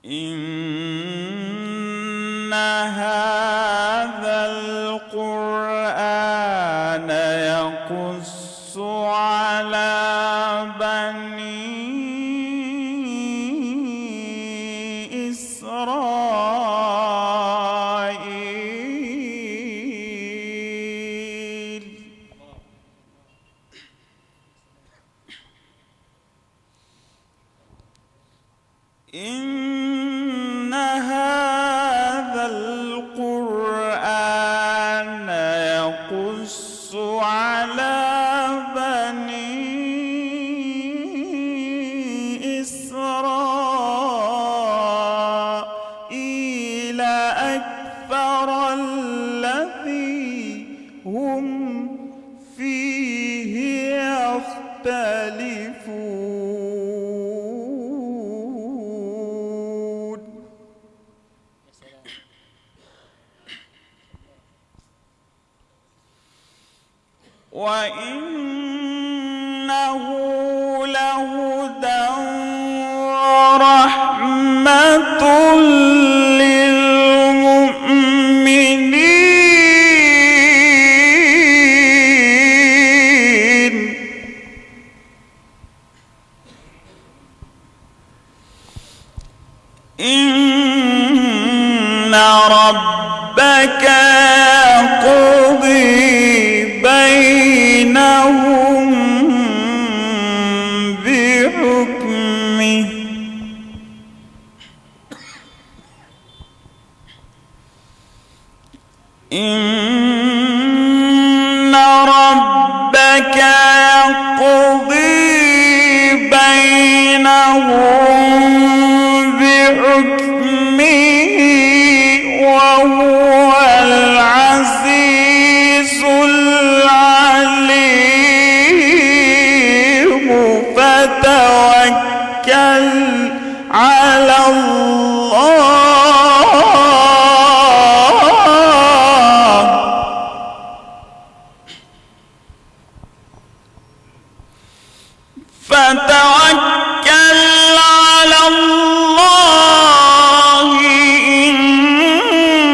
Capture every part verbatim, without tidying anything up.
إن هذا القرآن يقص على بني إسرائيل إن هذا القرآن يقص على بني إسرائيل أكثر الذي هم فيه يختلفون. وإنه لهدى ورحمة للمؤمنين. إن ربك يقضي بينهم بحكمه. إن ربك يقضي بينهم بحكمه وهو العزيز العليم. فتوكل على الله. فتوكل على الله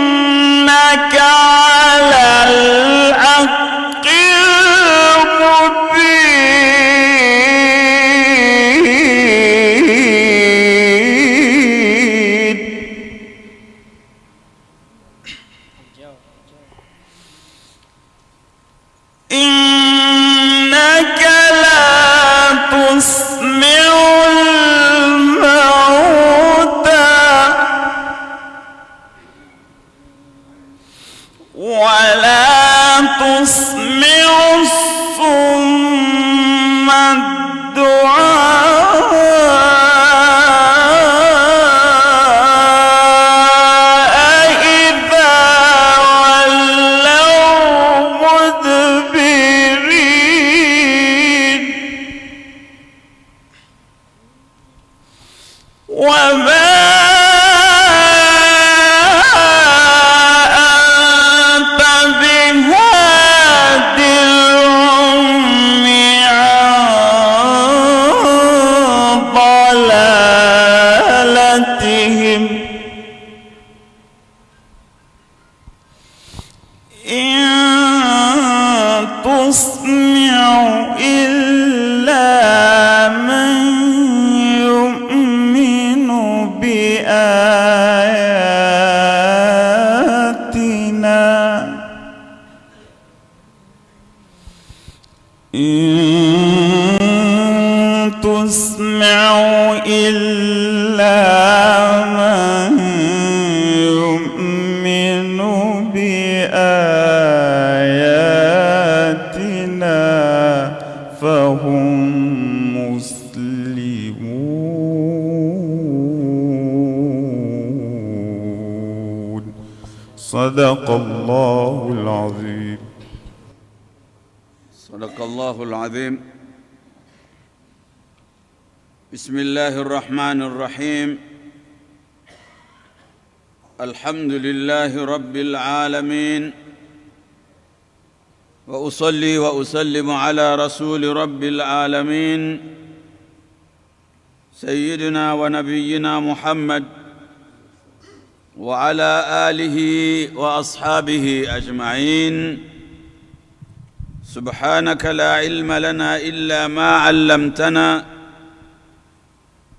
إنك على الحق المبين. إنك لا تسمع الموتى ولا تسمع الصم الدعاء إذا ولوا مدبرين. وما أنت بهاد العمي عن ضلالتهم، إن تسمع إلا من يؤمن بآياتنا. إن تسمع إلا من يؤمن بآياتنا فهم مسلمون. صدق الله العظيم. صدق الله العظيم. بسم الله الرحمن الرحيم. الحمد لله رب العالمين، وأصلي وأسلم على رسول رب العالمين، سيدنا ونبينا محمد وعلى آله وأصحابه أجمعين. سبحانك لا علم لنا إلا ما علمتنا،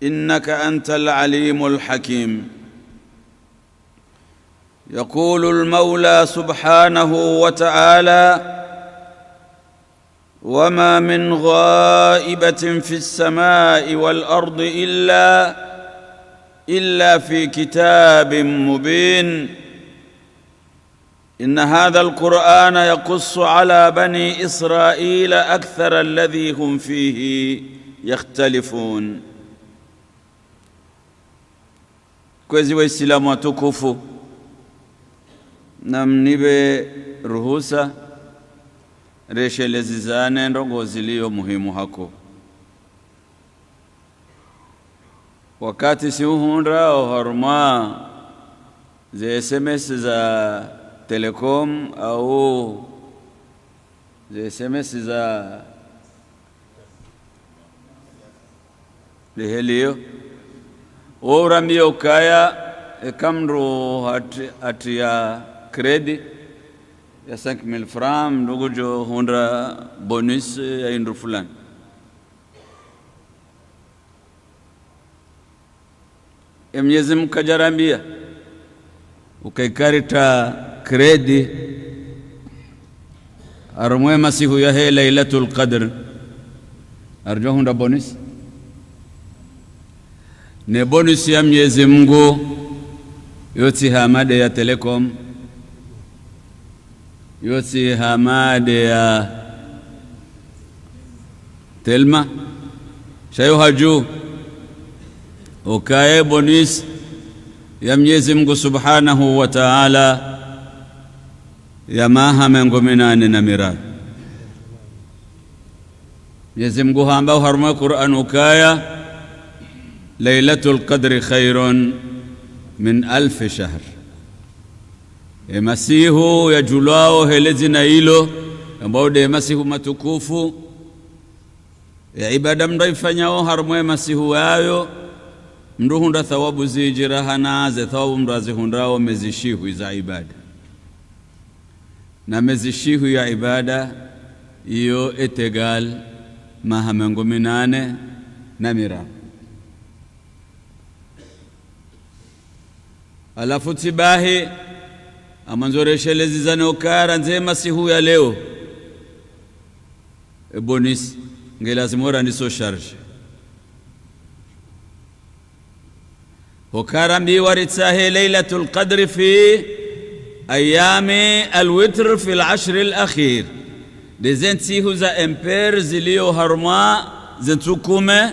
إنك أنت العليم الحكيم. يقول المولى سبحانه وتعالى: وما من غائبة في السماء والأرض إلا، إلا في كتاب مبين. إن هذا القرآن يقص على بني إسرائيل أكثر الذي هم فيه يختلفون. Kwezi Waislamu watukufu, namnipve ruhusa reshelezizane ndrongoo zilio muhimu hako. Wakati siuhundra oharumwa ze S M S za Telecom au ze S M S za liheliyo, wo urambia ukaya eka mndru hat-, hatriya crédit ya cinq mille francs, mndru ngudjo hundra bonus ya hindru fulani. E Mnyezi Mungu kadjarambia uka eka ritriya crédit harumwa e masihu yahe Lailatul Qadr, ngaridjo hundra bonus? Ne bonus ya Mnyezi Mungu yo tsi hama nde ya Telecom, yo tsi hama nde ya Telma, sha yo hadju ukaya e bonus ya Mnyezi Mungu Subhanahu wa Ta'ala ya maha mengo minane na miraru. Mnyezi Mungu hamba oharumwa Qur'an ukaya: ليلة القدر خير من ألف شهر. E masihu yadjulwao he le dzina ilo, ambao nde masihu matukufu, e ibada mndru aifanyao harumwa e masihu yayo, mndru hundra thawabu zindji raha na ze thawabu mndru azihundrao mezi shihwi za ibada. Na mezi shihwi ya ibada, iyo est égal maha mengo minane na miraru. Halafu tsi bahi, ngamwandzo reshelezizane ukaya randzi e masihu ya leo, e bonus nge lazimu randiso charge. Hoka rambiwa ritsahe ليلة القدر في أيام الوتر في العشر الأخير. Nde ze ntsihu za impair zilio harumwa ze ntsu kume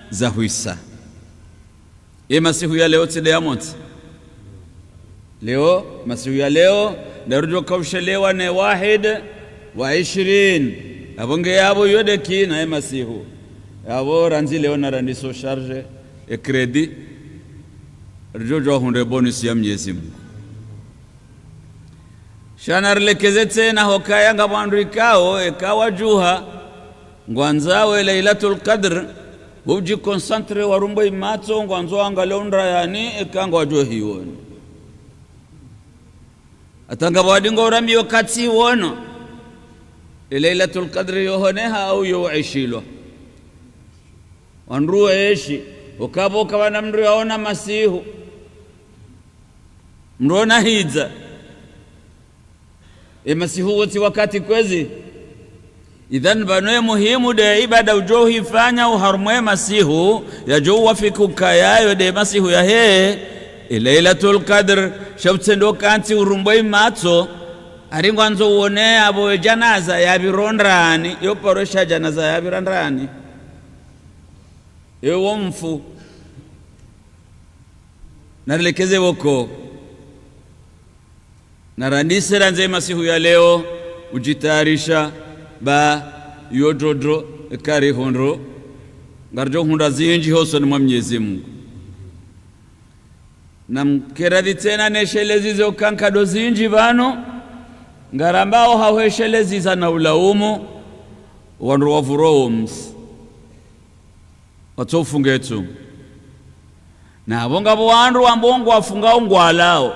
za hwisa. E masihu ya leo tsi nde ya montsi. Leo, masihu ya leo, nde rudjo kaushelewa ne واحد وعشرين. Apvo nge yapvo yo nde kina e masihu. Yapvo randzi leo na randiso charge e crédit, ridjo djuwa hundre bonus ya Mnyezi Mungu. Sha narilekeze tsena hokaya ngapvo wandru ikao, eka wadjuha ngwandzao e Lailatul Qadr, hudji concentré warumbo imatso, ngwandzo angalie undra yani, eka ngwadjo hiwona. Hata ngapvo wadi ngo urambiwa katsi wono e Lailatul Qadr yo honeha au yo ishilwa. Wandru weshi, ukapvo kapvana mndru yaona masihu, mndru ona hidza. E masihu wo tsi wakati kwezi. Idhan, pvanu ye muhimu nde ibada udjo hifanya oharumwa ye masihu, yadjo uwafiku ukaya yo nde masihu yahe e Lailatul Qadr. Sha utsende ukantsi urumbo imatso, hari ngwandzo uone apvo e janaza yapvira ndrani, yo paro sha janaza yapvira ndrani. Ewo mfu. Narilekeze pvoko. Narandise randzi e masihu ya leo, udjitayarisha, ba yo ndrondro, eka rihundru, ngaridjo hundra zindji hosoni mwa Mnyezi Mungu. Namkeradhi tsena neshelezi ze uka nkado zindji pvanu, ngarambao hahweshelezi za na ulaumu, wandru wavuro wo msi. Watso ufunge tsu. Na apvo ngapvo wandru wambao ngwafungao ngwalao.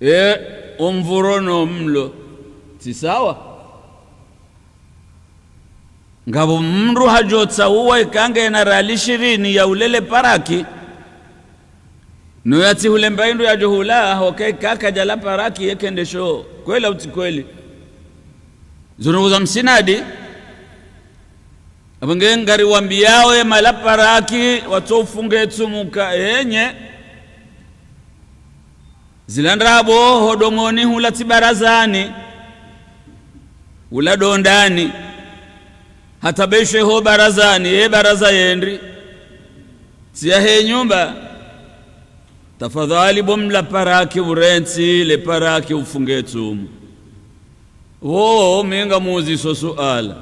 E, omvuro no mlo. Tsi sawa. Ngapvo mndru hadjotsaua ika ngena riali shirini ya ulele paraki. No yatsi hule mba indru yadjo hula, hoka ika kadjala paraki yeke ndesho. Kweli au tsi kweli? Zo ndrongoo za msinadi. Apvo nge ngariwambiyao ye mala paraki, watso ufunge tsumu ka enye. Zila ndrabo ho dongoni hula tsi barazani. Hula dondani. Hata beshe ho barazani, ye baraza yendri. Tsi yahe nyumba. Tafadhali bo mla paraki urentsi, le paraki ufunge tsumu. Wo, mi ngamuuziso suala.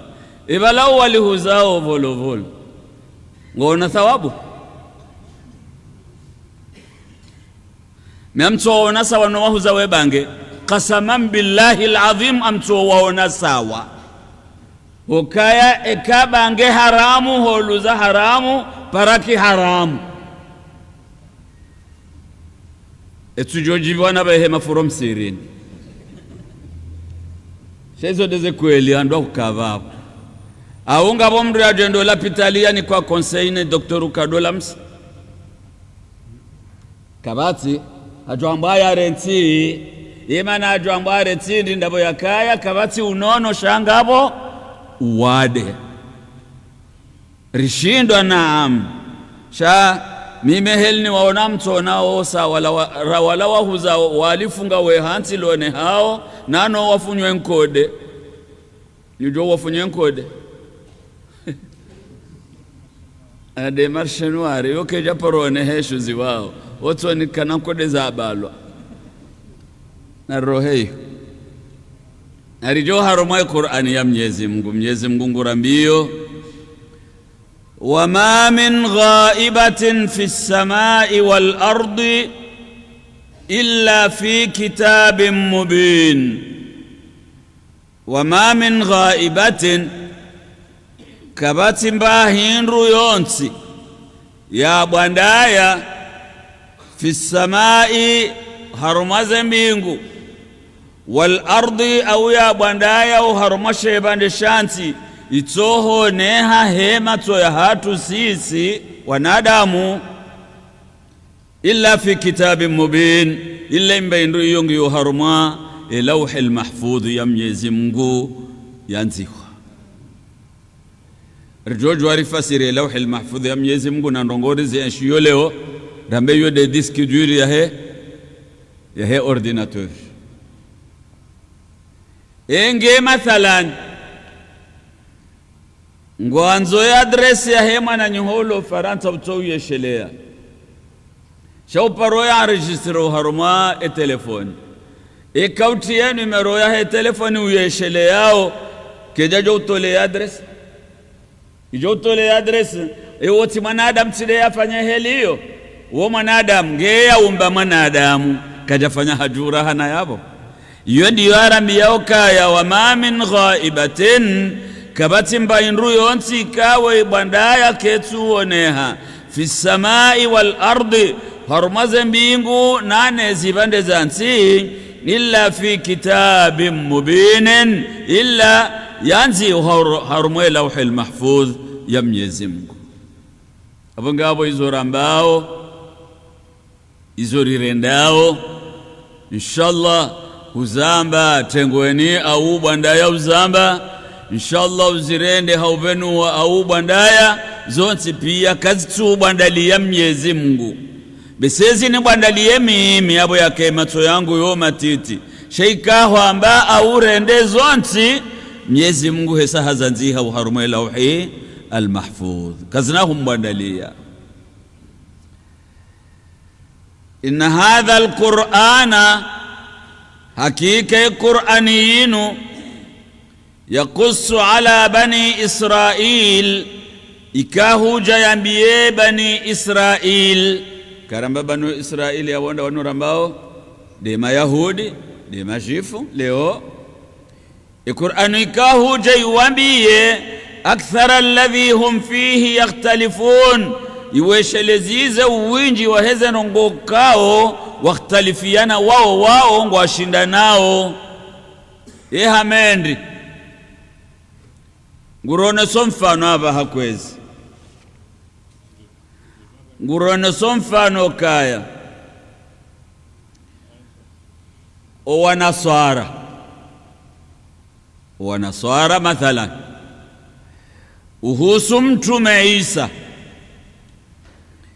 Ipvala uwalihuzao volovolo. Ngona thawabu? Mi amtsoona sawa no wahuza we bange. Qasaman billahi al-azim amtsowaona sawa. Hukaya eka bange haramu, holuza haramu, paraki haramu. Etsudjo djiviwa na pvahe mafuro msirini. Sha izo ndeze kweli, wandru wakukapvapvo. Au ngapvo mndru yadjendo lapitali yanikwa conseil ne docteur ukadola msi. Kapvatsi, hadjwambwa yarentsi, imana hadjwambwa yarentsi, ndi ndrabo yakaya, kapvatsi unono sha ngapvo uwade. Rishindwa, naam. Sha, mimi heli niwaona mtsona osa, wala wa, ra, wala wahuza, walifunga we hantsi lone hao, nano wafunywe nkode. Nidjo wafunywe nkode. Ade marché noir, yo kedja porone hesho ziwao. Otsoni kana nkode za balwa. Na rohe iyo. Naridjo harumwa ye Qur'ani ya Mnyezi Mngu. Mnyezi Mngu ngurambiyo: وما من غائبة في السماء والأرض إلا في كتاب مبين. وما من غائبة, kapvatsi mba hindru yontsi ya bwandaya, في السماء, harumwa ze mbingu, والأرض, au ya bwandaya, au harumwa shepvandre sha ntsi, itsohoneha he matso yahatru sisi wanadamu, إلا في كتاب مبين, ila imba indru iyo ngiyo harumwa e Lawhil Mahfudh ya Mnyezi Mngu yandzihwa. Ridjo djuwa rifasiri e Lawhil Mahfudh ya Mnyezi Mngu na ndrongoo rizienshiyo leo, rambe iyo nde disque dur yahe, yahe ordinateur. Enge mathalan, ngwandzo ye adresse yahe mwananyaho ulo Farantsa utso uyesheleya. Sha uparo ya enregistré oharumwa e téléphone. Eka utriye numéro yahe téléphone uyesheleyao, kedja djo utole ye adresse. Idjo utole ye adresse, ewo tsi mwanadamu tsi nde yafanya heli iyo. Wo mwanadamu, nge yaumba mwanadamu, kadjafanya hadjura hana yapvo. Iyo ndiyo arambiyao kaya: وما من غائبة, kapvatsi mba indru yontsi ikao ibwandaya ketsuoneha, في السماء والأرض, harumwa ze mbingu nane zipvandre za ntsi, إلا في كتاب مبين, ila yandzihwa har-, harumwa e Lawhil Mahfudh ya Mnyezi Mngu. Apvo ngapvo izo rambao, izo rirendao. Inshallah, uzamba tengweni au bwandaya uzamba. Inshallah, uzirende haupvenuwa au bwandaya. Zontsi pia kazitsu bwandaliya Mnyezi Mngu. Bese zi ni bwandaliye mimi, apvo yake matso yangu yo matiti. Sha ika hwamba au rende zontsi, Mnyezi Mngu hesa hazandziha oharumwa e Lawhi al-Mahfudh. Kazina humbwandaliya. إن هذا القرآن, hakika ye Qur'ani yinu, يقص على بني إسرائيل, ika hudja yambiye Bani Israil. Karamba Banu Israil ya wonda wanu rambao, nde Mayahudi, nde Majifu, leo. Ye Qur'ani ika hudja iwambiye, أكثر الذي هم فيه يختلفون. iweshelezeze uwindji waheze ndrongoo ikao wakhtalifiana wao wao ngwashindanao. Ye hamendi. Nguroneso mfano apvaha kwezi. Nguroneso mfano ukaya owanaswara. Owanaswara, mathalan, uhusu Mtrume Isa.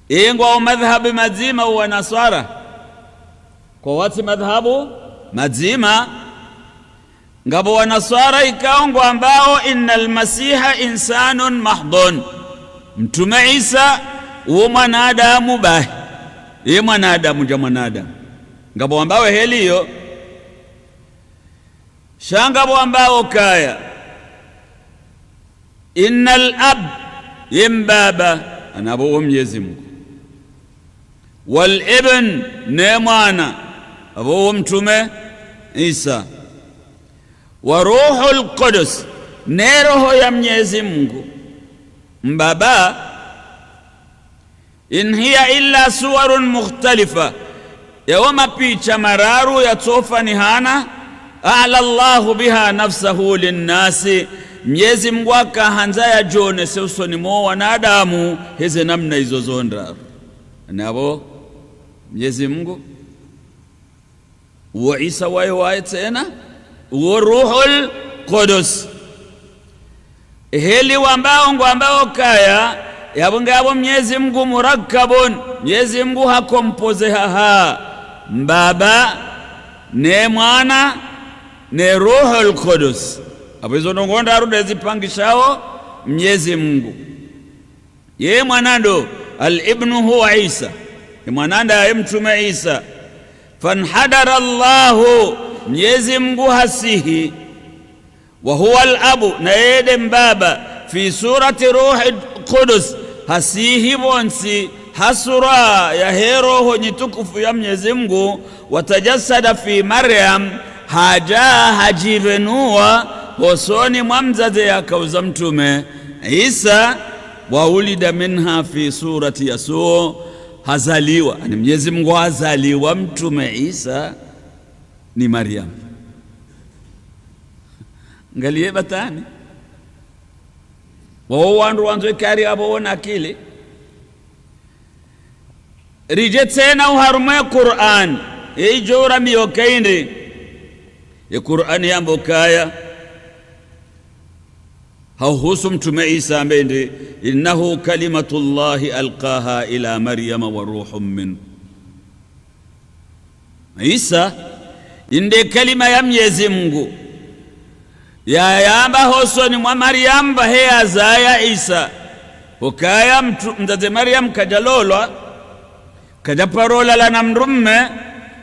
Ingwa omadhhabu madzima owanaswara. Kwatsi madhhabu madzima. Ngapvo wanaswara ikao ngwambao: إن المسيح إنسان محض. Mtrume Isa uwo mwanadamu bahi. Ye mwanadamu dja mwanadamu. Ngapvo wambao heli iyo. Sha ngapvo wambao ukaya: إن الأب, ye mbaba, ana apvo wo Mnyezi Mngu. والابن, ne mwana, apvo wo Mtrume Isa. والروح القدس, ne roho ya Mnyezi Mngu. Mbaba, إن هي إلا صور مختلفة. Yawo mapicha mararu yatsofanihana. أعلى الله بها نفسه للناس. Mnyezi Mngu akahandza yadjonese usoni mwo wanadamu heze namna izo zo ndraru. Ana apvo Mnyezi Mngu, uwo Isa waye waye tsena, uwo Ruhul Kudus. Heli wambao ngwambao ukaya, yapvo ngapvo Mnyezi Mngu murakkabun, Mnyezi Mngu hakompoze haha mbaba, ne mwana, ne Ruhul Kudus. Apvo izo ndrongoo ndraru ndezipangishao Mnyezi Mngu. Ye mwana ndo, الابن هو عيسى. Ye mwana ndaye Mtrume Isa. فانحدر الله, Mnyezi Mngu hasihi. وهو الأب, na yeye nde mbaba. في صورة روح القدس, hasihi pvontsi, ha sura yahe roho nyi tukufu ya Mnyezi Mngu. وتجسد في مريم, hadja hadjipvenua hosoni mwa mdzadze yakauzaa Mtrume Isa. وولد منها في صورة يسوع, hazaliwa, ani Mnyezi Mngu hazaliwa Mtrume Isa ni Mariam. Ngaliye batwani. Wawo wandru wandzo ikari apvo wona akili. Ridje tsena oharumwa ye Kur'ani, ye idjo urambia ukaya hindri. Ye Kur'ani yamba ukaya, ha uhusu Mtrume Isa yamba hindri: إنه كلمة الله ألقاها إلى مريم وروح منه. Isa, inde kalima ya Mnyezi Mngu. Yayamba hosoni mwa Mariam pvahe yazaya Isa. Ukaya mtru-, mdzadze Mariam kadjalolwa, kadjaparo lala na mdrume,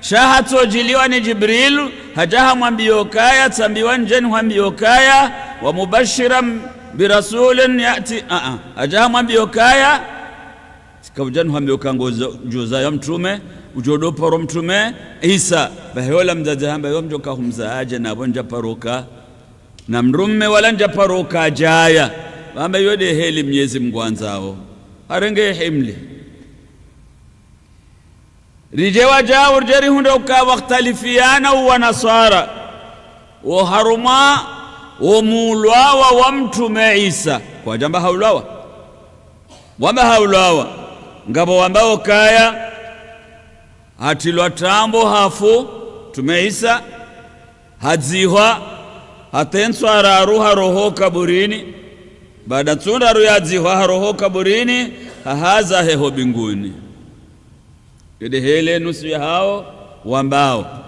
sha hatsodjiliwa ni Djibril, hadja hamwambia ukaya, tsambiwa ndjeni hwambia ukaya, ومبشرا برسول يأتي, a, a, hadja hamwambia ukaya, tsika udja nihwambie uka ngodjo uzaya mtrume, udjo doparo mtrume Isa. Pvahe ola mdzadze hamba: yo mdjoka humzaya dje, na pvo ndjaparoka na mdrume wala ndjaparoka djaya. Hamba yo nde heli Mnyezi Mngu yandzao. Harenge himli. Ridje wadjau ridje rihundre uka wakhtalifiana owanaswara oharumwa omuulwawa wa Mtrume Isa. Kwadjamba haulwawa. Wamba haulwawa. Ngapvo wambao ukaya hatrilwa trambo hafu Mtrume Isa, hadzihwa, hata ntsu ndraru haroho kaburini. Baada ntsu ndraru yadzihwa haroho kaburini, hahaza heho mbinguni. Yo nde heli nusu yahao wambao.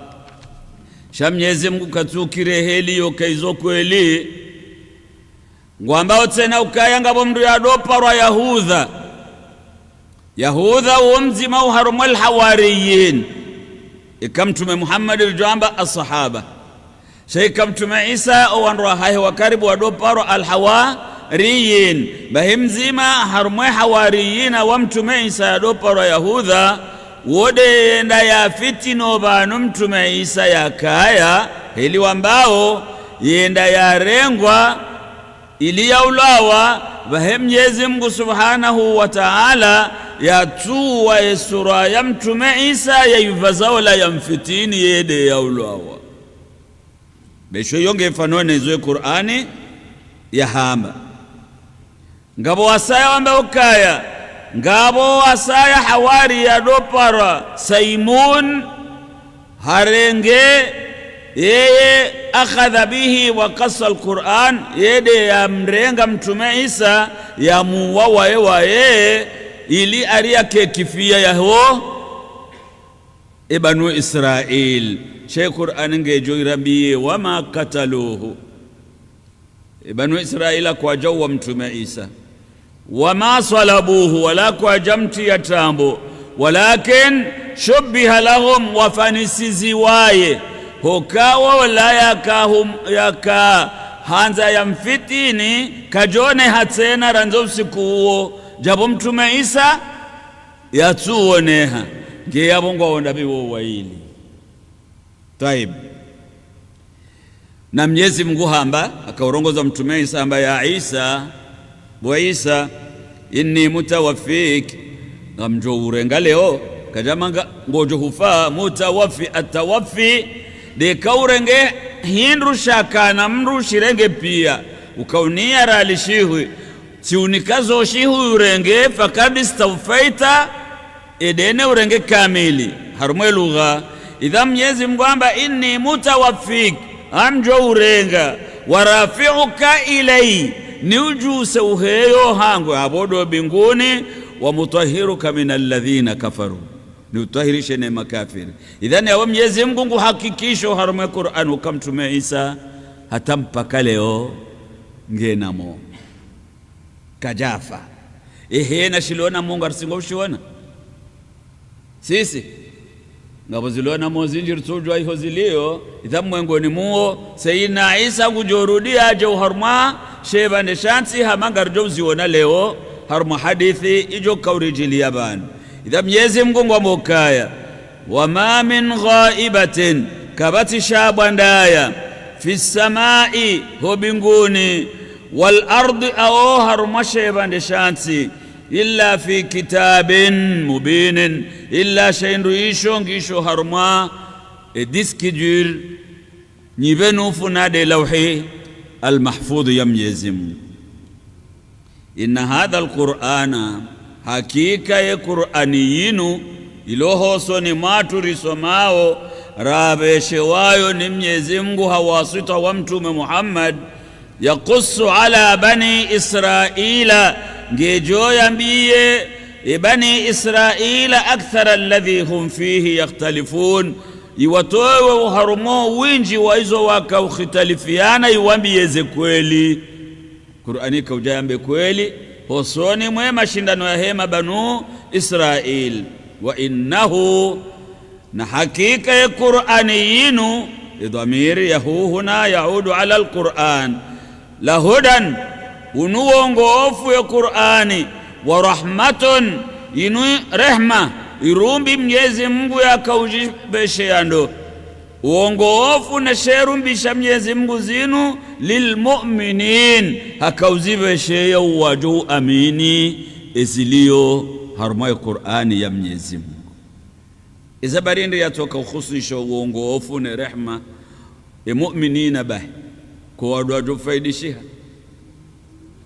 Sha Mnyezi Mngu katsukiri heli yo uka izo kweli. Ngwambao tsena ukaya ngapvo mndru yadoparwa Yahudha. Yahudha uwo mdzima oharumwa alhawariyin. Ika Mtrume Muhammad ridjo amba aswahaba. Sha ika Mtrume Isa owandru wahahe wa karibu wadoparwa alhawariyin. Bahi mdzima harumwa ye hawariyina wa Mtrume Isa yadoparwa Yahudha, wo nde yenda yafitini opvanu Mtrume Isa yakaya, heli wambao, yenda yarengwa, ili yaulwawa, Pvahe Mnyezi Mngu Subhanahu wa Ta'ala yatsuwa ye sura ya Mtrume Isa yayipvaza ola ya mfitini yende yaulwawa. Be sho iyo nge mfano ne zo ye Kur'ani yahamba. Ngapvo wasaya wamba ukaya, ngapvo wasaya hawari yadopara Saimun, harenge, yeye, akhadha bihi wa qassa al-Qur'an, yende yamrenga Mtrume Isa, yamuwa waye waye, ili ari yake kifiya yaho e Banu Israil. She Kur'ani ngedjo irambiye, وما قتلوه. E Banu Israila kwadjauwa Mtrume Isa. وما صلبوه, wala kwadjamtriya trambo. ولكن شبه لهم, wafanisiziwa ye. Hoka wola yaka hum-, yaka handza ya mfitini, kadjoneha tsena randzi usiku uwo. Djapvo Mtrume Isa, yatsuwoneha. Nge yapvo ngwawo ndapvi wo wayili. Twayib. Na Mnyezi Mngu hamba, hakaurongoza Mtrume Isa hamba, يا عيسى, bo Isa, إني متوفيك, ngamdjo urenga leo, kadjamba nga-, ngodjo hufa, mutawaffi, atawafi, nde kaurenge hindru shakana mndru shirenge piya, ukauniya rali shihwi, tsi unikazo shihwi urenge, فقد استوفيت, edeni urenge kamili, harumwa e lugha. Idha Mnyezi Mngu hamba, إني متوفيك, ngamdjo urenga, ورافعك إلي, niudjuse uheyo hangu, apvo ndo mbinguni, ومطهرك من الذين كفروا, niutwahirishe ne makafiri. Idhan yapvo Mnyezi Mngu nguhakikisho harumwa e Kur'ani uka Mtrume Isa, hata mpaka leo, ngena mo. Kadjafa. Ehe, na shilo na mo ngari si ngo ushiona. Sisi. Ngapvo zilo na mo zindji ritsudjuwa iho ziliyo, idha mwengoni mwo, Sayyidina Isa ngudjo rudi yadje oharumwa, she pvandre sha ntsi hama ngaridjo uziona leo, harumwa hadisi idjo kauridjiliya pvanu. Idha Mnyezi Mngu ngwambo ukaya, وما من غائبة, kapvatsi sha bwandaya, في السماء, ho mbinguni, والأرض, au harumwa she pvandre sha ntsi, إلا في كتاب مبين, ila she hindru isho ngisho harumwa e disque dur, nyi pvenufu na nde Lawhi al-Mahfudh ya Mnyezi Mngu. إن هذا القرآن, hakika ye Kur'ani yinu, ilo hosoni mwatru risomao, rapveshewayo ni Mnyezi Mngu ha wasita wa Mtrume Muhammad, يقص على بني إسرائيل, ngedjo yambiye e Bani Israila أكثر الذي هم فيه يختلفون, iwatowe oharumwa o windji wa izo waka ukhitalifiana, iwambiye ze kweli. Kur'ani kaudja yambe kweli, hosoni mwe mashindano yahe ma Banu Israil. وإنه, na hakika ye Kur'ani yinu, e dhamiri ya hu huna يعود على القرآن. لهدى, unu wongofu ye Kur'ani, ورحمة, inu rehma, irumbi Mnyezi Mngu yaka udjipvesheya ndo. Wongofu ne she rumbi sha Mnyezi Mngu zinu, للمؤمنين, haka uzipvesheya owadjo uamini eziliyo harumwa ye Kur'ani ya Mnyezi Mngu. Eza barindi yatsoka ukhusisho wongofu ne rehma, e mu'minina bahi. Ko wandru wadjo ufaidishiha.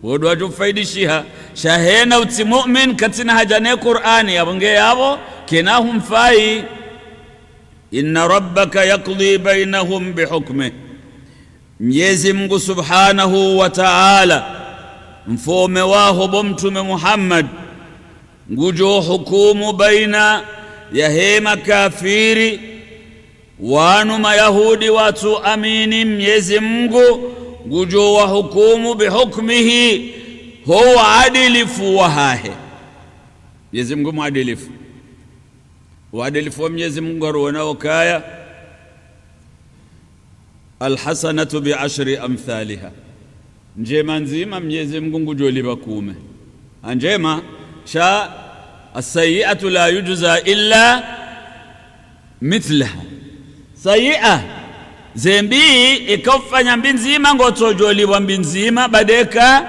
Wandru wadjo ufaidishiha. Sha hena utsi mu'min katsina haja ne Kur'ani, yapvo nge yapvo, kena humfai. إن ربك يقضي بينهم بحكمه. Mnyezi Mngu Subhanahu wa Ta'ala, mfaume waho bo Mtrume Muhammad, ngudjo hukumu baina yahe makafiri, wanu Mayahudi watsu amini Mnyezi Mngu, ngudjo wahukumu بحكمه, ho uadilifu wahahe. Mnyezi Mngu mwadilifu. Uadilifu wa Mnyezi Mngu ngaruona ukaya, الحسنة بعشر أمثالها. Ndjema ndzima Mnyezi Mngu ngudjo lipva kume. A ndjema, sha, السيئة لا يجزى إلا مثلها. Sayia, ze mbi, eka ufanya mbi ndzima, ngotsodjo lipvwa mbi ndzima, ba ndeka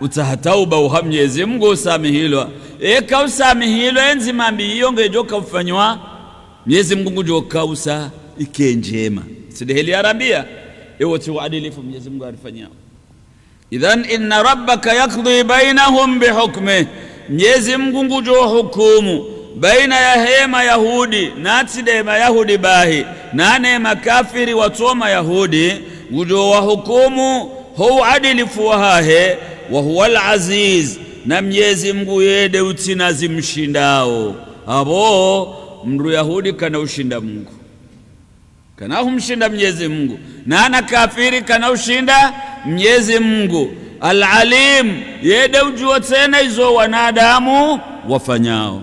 Utsaha tauba uha Mnyezi Mngu usamihilwa. Eka usamihilwa, enzi mambi iyo ngedjo kaufanywa, Mnyezi Mngu ngudjo kausa ike ndjema. Tsi ndeheli yarambia, ewo tsi uadilifu Mnyezi Mngu arifanyao. Idhan, inna rabbaka yakdhi bainahum bihukmih. Mnyezi Mngu ngudjo hukumu baina yahe Mayahudi, na tsi nde Mayahudi bahi, na ne makafiri watso Mayahudi, ngudjo wahukumu ho uadilifu wahahe, wa huwal aziz, na Mnyezi Mngu yeye nde utsina zimshindao. Apvo, mndru Yahudi kana ushinda Mngu. Kana humshinda Mnyezi Mngu. Na na kafiri kana ushinda Mnyezi Mngu. Al-Alim, yeye nde udjuo tsena izo wanadamu wafanyao.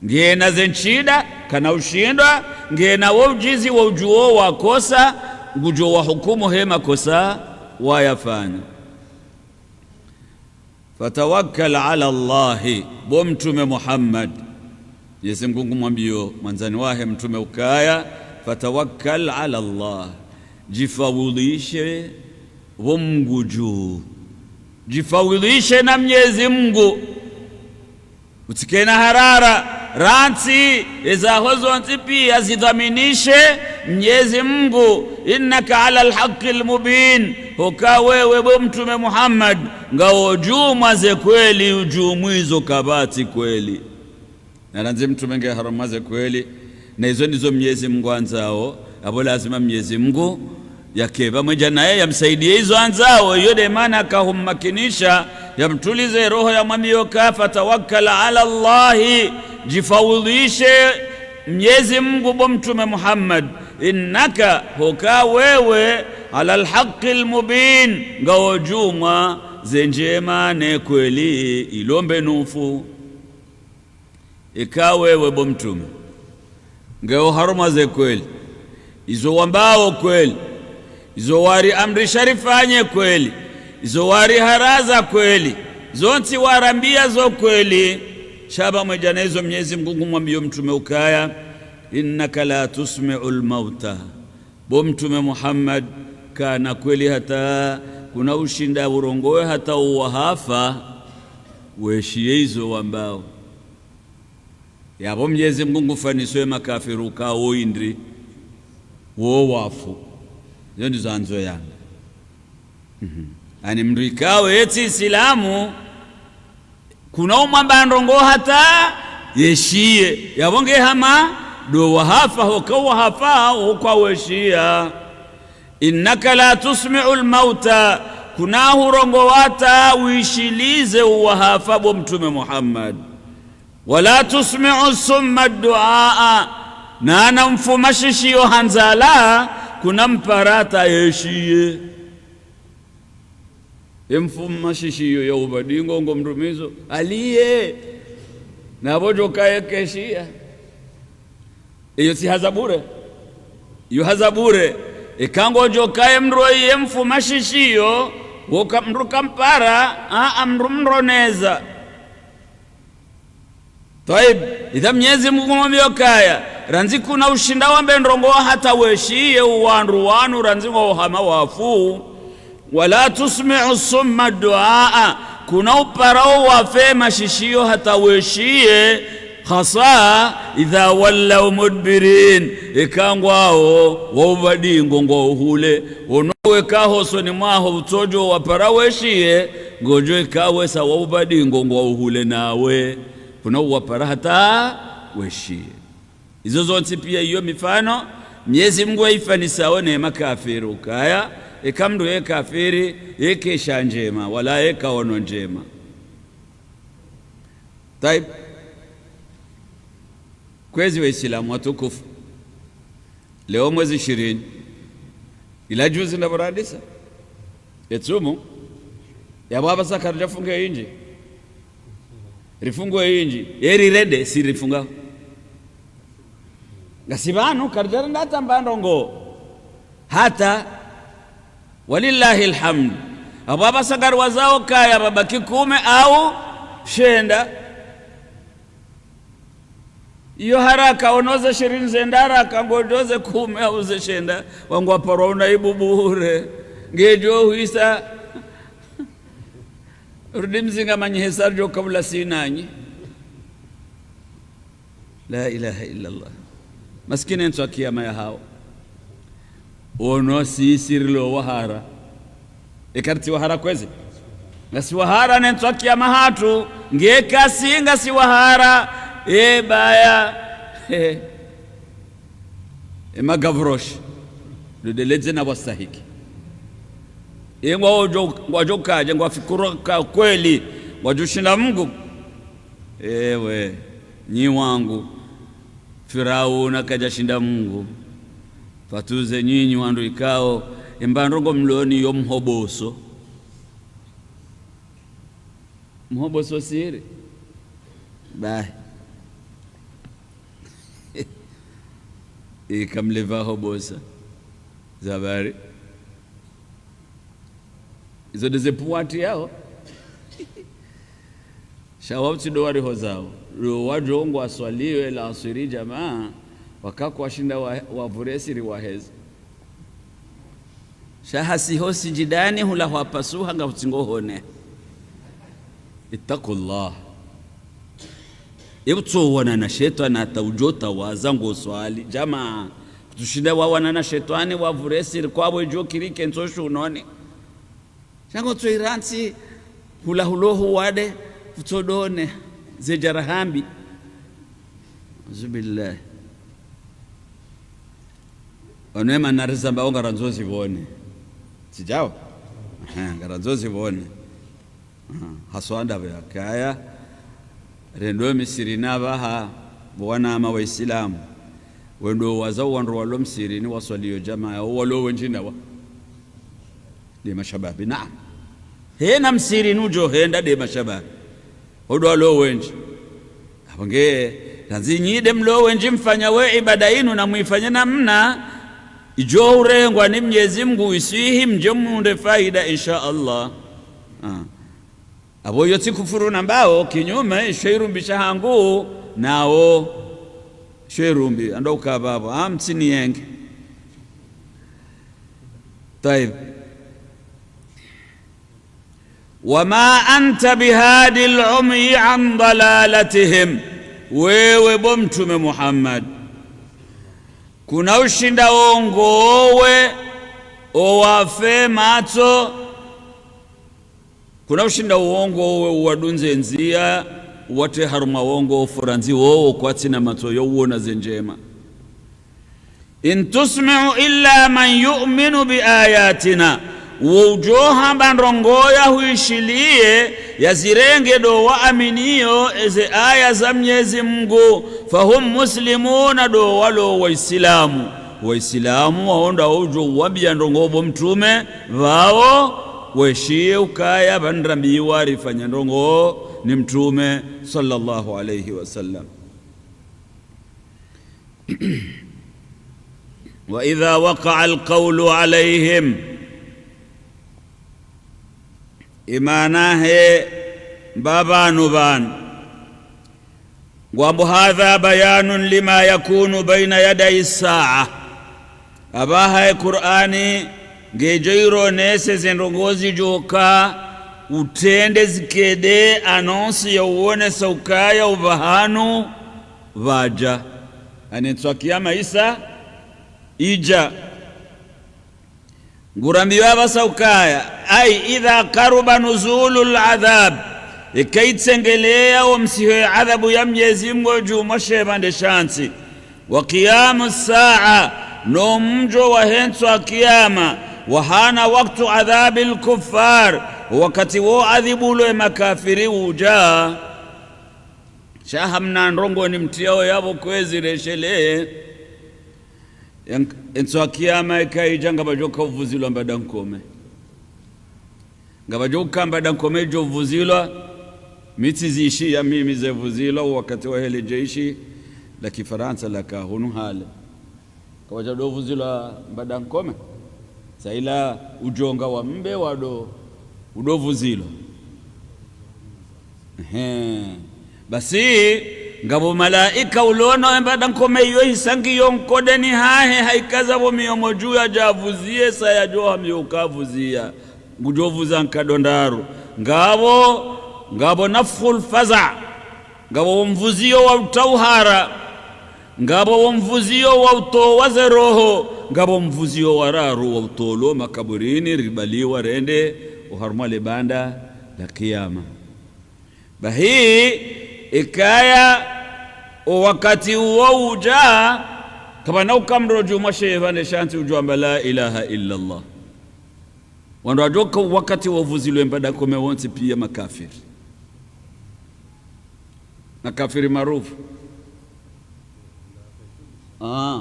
Ngena ze nshida, kana ushindwa, ngena wo ujuzi wo udjuo wakosa, ngudjo wahukumu he makosa wayafanya. Fatawakkal ala Allahi, bo Mtrume Muhammad. Mnyezi Mngu ngumwambio mwandzani wahe Mtrume ukaya, fatawakkal ala Allah. Djifawidhishe bo Mngu dju. Djifawidhishe na Mnyezi Mngu. Utsikena harara, rantsi, ezaho zontsi pia zidhaminishe Mnyezi Mngu, innaka ala alhaqqil mubin, hoka wewe bo Mtrume Muhammad, ngawe dju mwa ze kweli, udju mwizo kapvatsi kweli. Na randzi Mtrume nge harumwa ze kweli, na izo ndizo Mnyezi Mngu andzao, apvo lazima Mnyezi Mngu yake pvamwedja naye yamsaidie izo andzao, iyo nde mana kahummakinisha, yamtulize roho yamwambio ka fatawakkal ala Allahi, djifawidhishe Mnyezi Mngu bo Mtrume Muhammad, innaka, hoka wewe, ala alhaqqil mubin, ngawe dju mwa ze ndjema ne kweli ilo mbenufu. Eka wewe bo Mtrume, ngewo harumwa ze kweli, izo wambao kweli, izo wariamrisha rifanye kweli, izo wariharaza kweli, zontsi warambia zo kweli, sha pvamwedja na izo Mnyezi Mngu ngumwambio Mtrume ukaya, innaka la tusmi'ul mauta. Bo Mtrume Muhammad, kana kweli hata, kuna ushinda urongowe hata uwahafa, weshiye izo wambao. Yapvo Mnyezi Mngu ngufaniswe makafiri uka wo indri, wo wafu. Izo ndizo andzo yamba. Mhm. Ani mndru ikao yetsi Isilamu, kuna umwamba ndrongo hata yeshiye. Yapvo nge hama, ndo wahafa, hoka wahafa, hokwa weshiya. Innaka la tusmi'ul mauta, kuna hurongowa hata wishilize uwahafa bo Mtrume Muhammad. Wala tusmi'u summa duaa, na na mfuma shishiyo ha ndzala, kuna mpara hata yeshiye. Ye mfuma shishiyo ya ubadingo ngo mrumizo, aliye, na pvo djo kaye keshiya. Iyo tsi haza bure. Iyo haza bure. Eka ngodjo kaye mndru ye mfuma shishiyo, woka mndru kampara, a, a mndru mroneza. Twayib, idha Mnyezi Mngu ngumwambio kaya, randzi kuna ushinda wambe ndrongo hata weshiye uwandru wanu, randzi ngwao hama wafu. Wala tusmi'u summa duaa, kuna upara uwafe mashishiyo hata weshiye, hasa idha wallaw mudbirin, eka ngwao wa ubadingo ngwao hule. Ono weka hosoni mwaho utsodjo wapara weshiye, ngodjo eka wesa wa ubadingo ngwao hule nawe. Kuna uwapara hata weshiye. Izo zontsi pia iyo mifano, Mnyezi Mngu yaifanisao ne makafiri ukaya, eka mndru ye kafiri, yeke sha ndjema, wala yeka ono ndjema. Twayib. Kwezi Waislamu watukufu. Leo mwezi ishirini. Ila juzi ndapvo randisa. Etsumu. Yapvo apvasa karidja funge indji. Rifungue indji. Eri rende si rifunga. Ngasi pvanu karidja renda hata mba ndrongo. Hata. Walillahi alhamd. Apvo apvasa kariwazao kaya pvabaki kume au shenda. Iyo haraka, ono ze shirini zenda haraka, ngodjo ze kume au ze shenda, wangu waparwa una ibu bure. Ngedjo hwisa. Rudi mzinga manyi hesa ridjo kabula sinanyi. La ilaha illa Allah. Masikini entswa kiyama ya hawo. Ono sisi rilo wahara. Eka ritsi wahara kwezi. Ngasi wahara nentswa kiyama hatru. Ngeka si ngasi wahara. E baya. He. E magavroshi. Ludeledze na wasahiki. E ngwadjo, ngwadjo kaje, ngwafikuru ka kweli. Ngwadjo shinda Mungu. Ewe, nyi wangu. Firauna kadja shinda Mungu. Pvatsuze nyinyi wandru ikao, emba ndrongo mloni yo mhoboso. Mhoboso siri. Bahi. Ika mleva hobosa. Zabari. Izo ndeze puwati yawo. Sha wao tsi ndo wariho zawo. Lo wadjo ngwaswaliyo el aswiri djamaa, waka kwashinda wa, wavure siri waheze. Sha hasiho sijidani hula hwapasuha nga utsingo hone. Ittaqullah. Ipvutso wana na shetwani ata udjo tawaza ngo swali. Djamaa, kutsushinda wawana na shetwani wavure siri kwapvo idjo kirike ntso shunoni. Sha ngo tso irantsi hula hulo huwade, pvutso done, ze djarahambi. Auzubillah. Wanu ema narizamba wo ngarandzo zivone. Tsi djawo? Aha, ngarandzo zivone. Aha, haswa ndapvo yakaya. Rendo misirini apvaha, bo wanama wa Islamu. Wendo waza wandru walo misirini waswaliyo djamaa, walo wendji nawa. Nde mashababi, naam. Hena misirini udjo henda nde mashababi. Odo walo wendji. Apvo nge, randzi nyi nde mlo wendji mfanya we ibada inu na mwifanye namna idjo urengwa ni Mnyezi Mungu iswihi mdje mhundre faida, insha Allah. Ah. Apvo iyo tsi kufuru nambao, kinyume, isho irumbi sha hangu, nawo. Isho irumbi, ando ukapvapvo, ah, mtsini yenge. Tayib. وما أنت بهاد العمي عن ضلالتهم. Wewe bo Mtrume Muhammad, kuna ushinda wongowe owafe matso, kuna ushinda wongowe uwadundze ndzia, uwatre harumwa wongofu randzi wowo kwatsina matso yo uona ze ndjema. إن تسمع إلا من يؤمن بآياتنا. Wo udjo hamba ndrongo ya huishiliye, ya zirenge ndo waaminio eze aya za Mnyezi Mungu. فهم مسلمون, ndo walo Waislamu. Waislamu wawo ndo udjo uwambia ndrongo bo Mtrume, pvawo, weshiye ukaya pvandrambiwa rifanya ndrongo ni Mtrume, sallallahu alayhi wa sallam. وإذا وقع القول عليهم. Imana he mbapvanu pvanu. Ngwambo هذا بيان لما يكون بين يدي الساعة. Apvaha ye Kur'ani ngedjo ironese ze ndrongo zidjoka utrende zikede anonsi ya uonesa ukaya upvahanu pvadja. Ani ntswa kiyama isa idja. Ngurambiwa apvasa ukaya, أي إذا قرب نزول العذاب, ika itsengeleya wo msiho ye adhabu ya Mnyezi Mungu dju mwa shepvandre sha ntsi. وقيام الساعة, no mdjo wahe ntswa kiyama, وحان وقت عذاب الكفار, wakati wo adhibulo ye makafiri udja. Sha hamna ndrongo ni mtriao yapvo kwezi reshele. Ye ntswa kiyama ika idja ngapvadjo ka uvuzilwa mbada nkome. Ngapvadjo ka mbada nkome idjo vuzilwa, mi tsi zishiya mimi ze vuzilwa wakati wa hele jeshi la kifaransa laka hunu hale. Kapvadja ndo vuzilwa mbada nkome. Sa ila udjonga wa mbe wado, udo vuzilwa. Ehe. Basi, ngapvo malaika ulona we mbada nkome iyo isa ngiyo nkodeni hahe, haikaza pvo miyomo dju yadja avuziye, sa yadjo hambia uka avuziya. Ngudjo vuza nkado ndraru. Ngapvo, ngapvo nafkhul faza, ngapvo wo mvuzio wa utawuhara, ngapvo wo mvuzio wa utowa ze roho, ngapvo mvuzio wa raru wa utolwa makaburini, ribaliwa rende oharumwa le banda la kiyama. Bahi, ikaya o wakati uwo uja, kapvana uka mdru djumwa she pvandre sha ntsi udjo amba la ilaha illa Allah. Wandru wadjoka wakati wavuzilwe mbada kome wontsi piya makafiri. Makafiri marufu. Ah.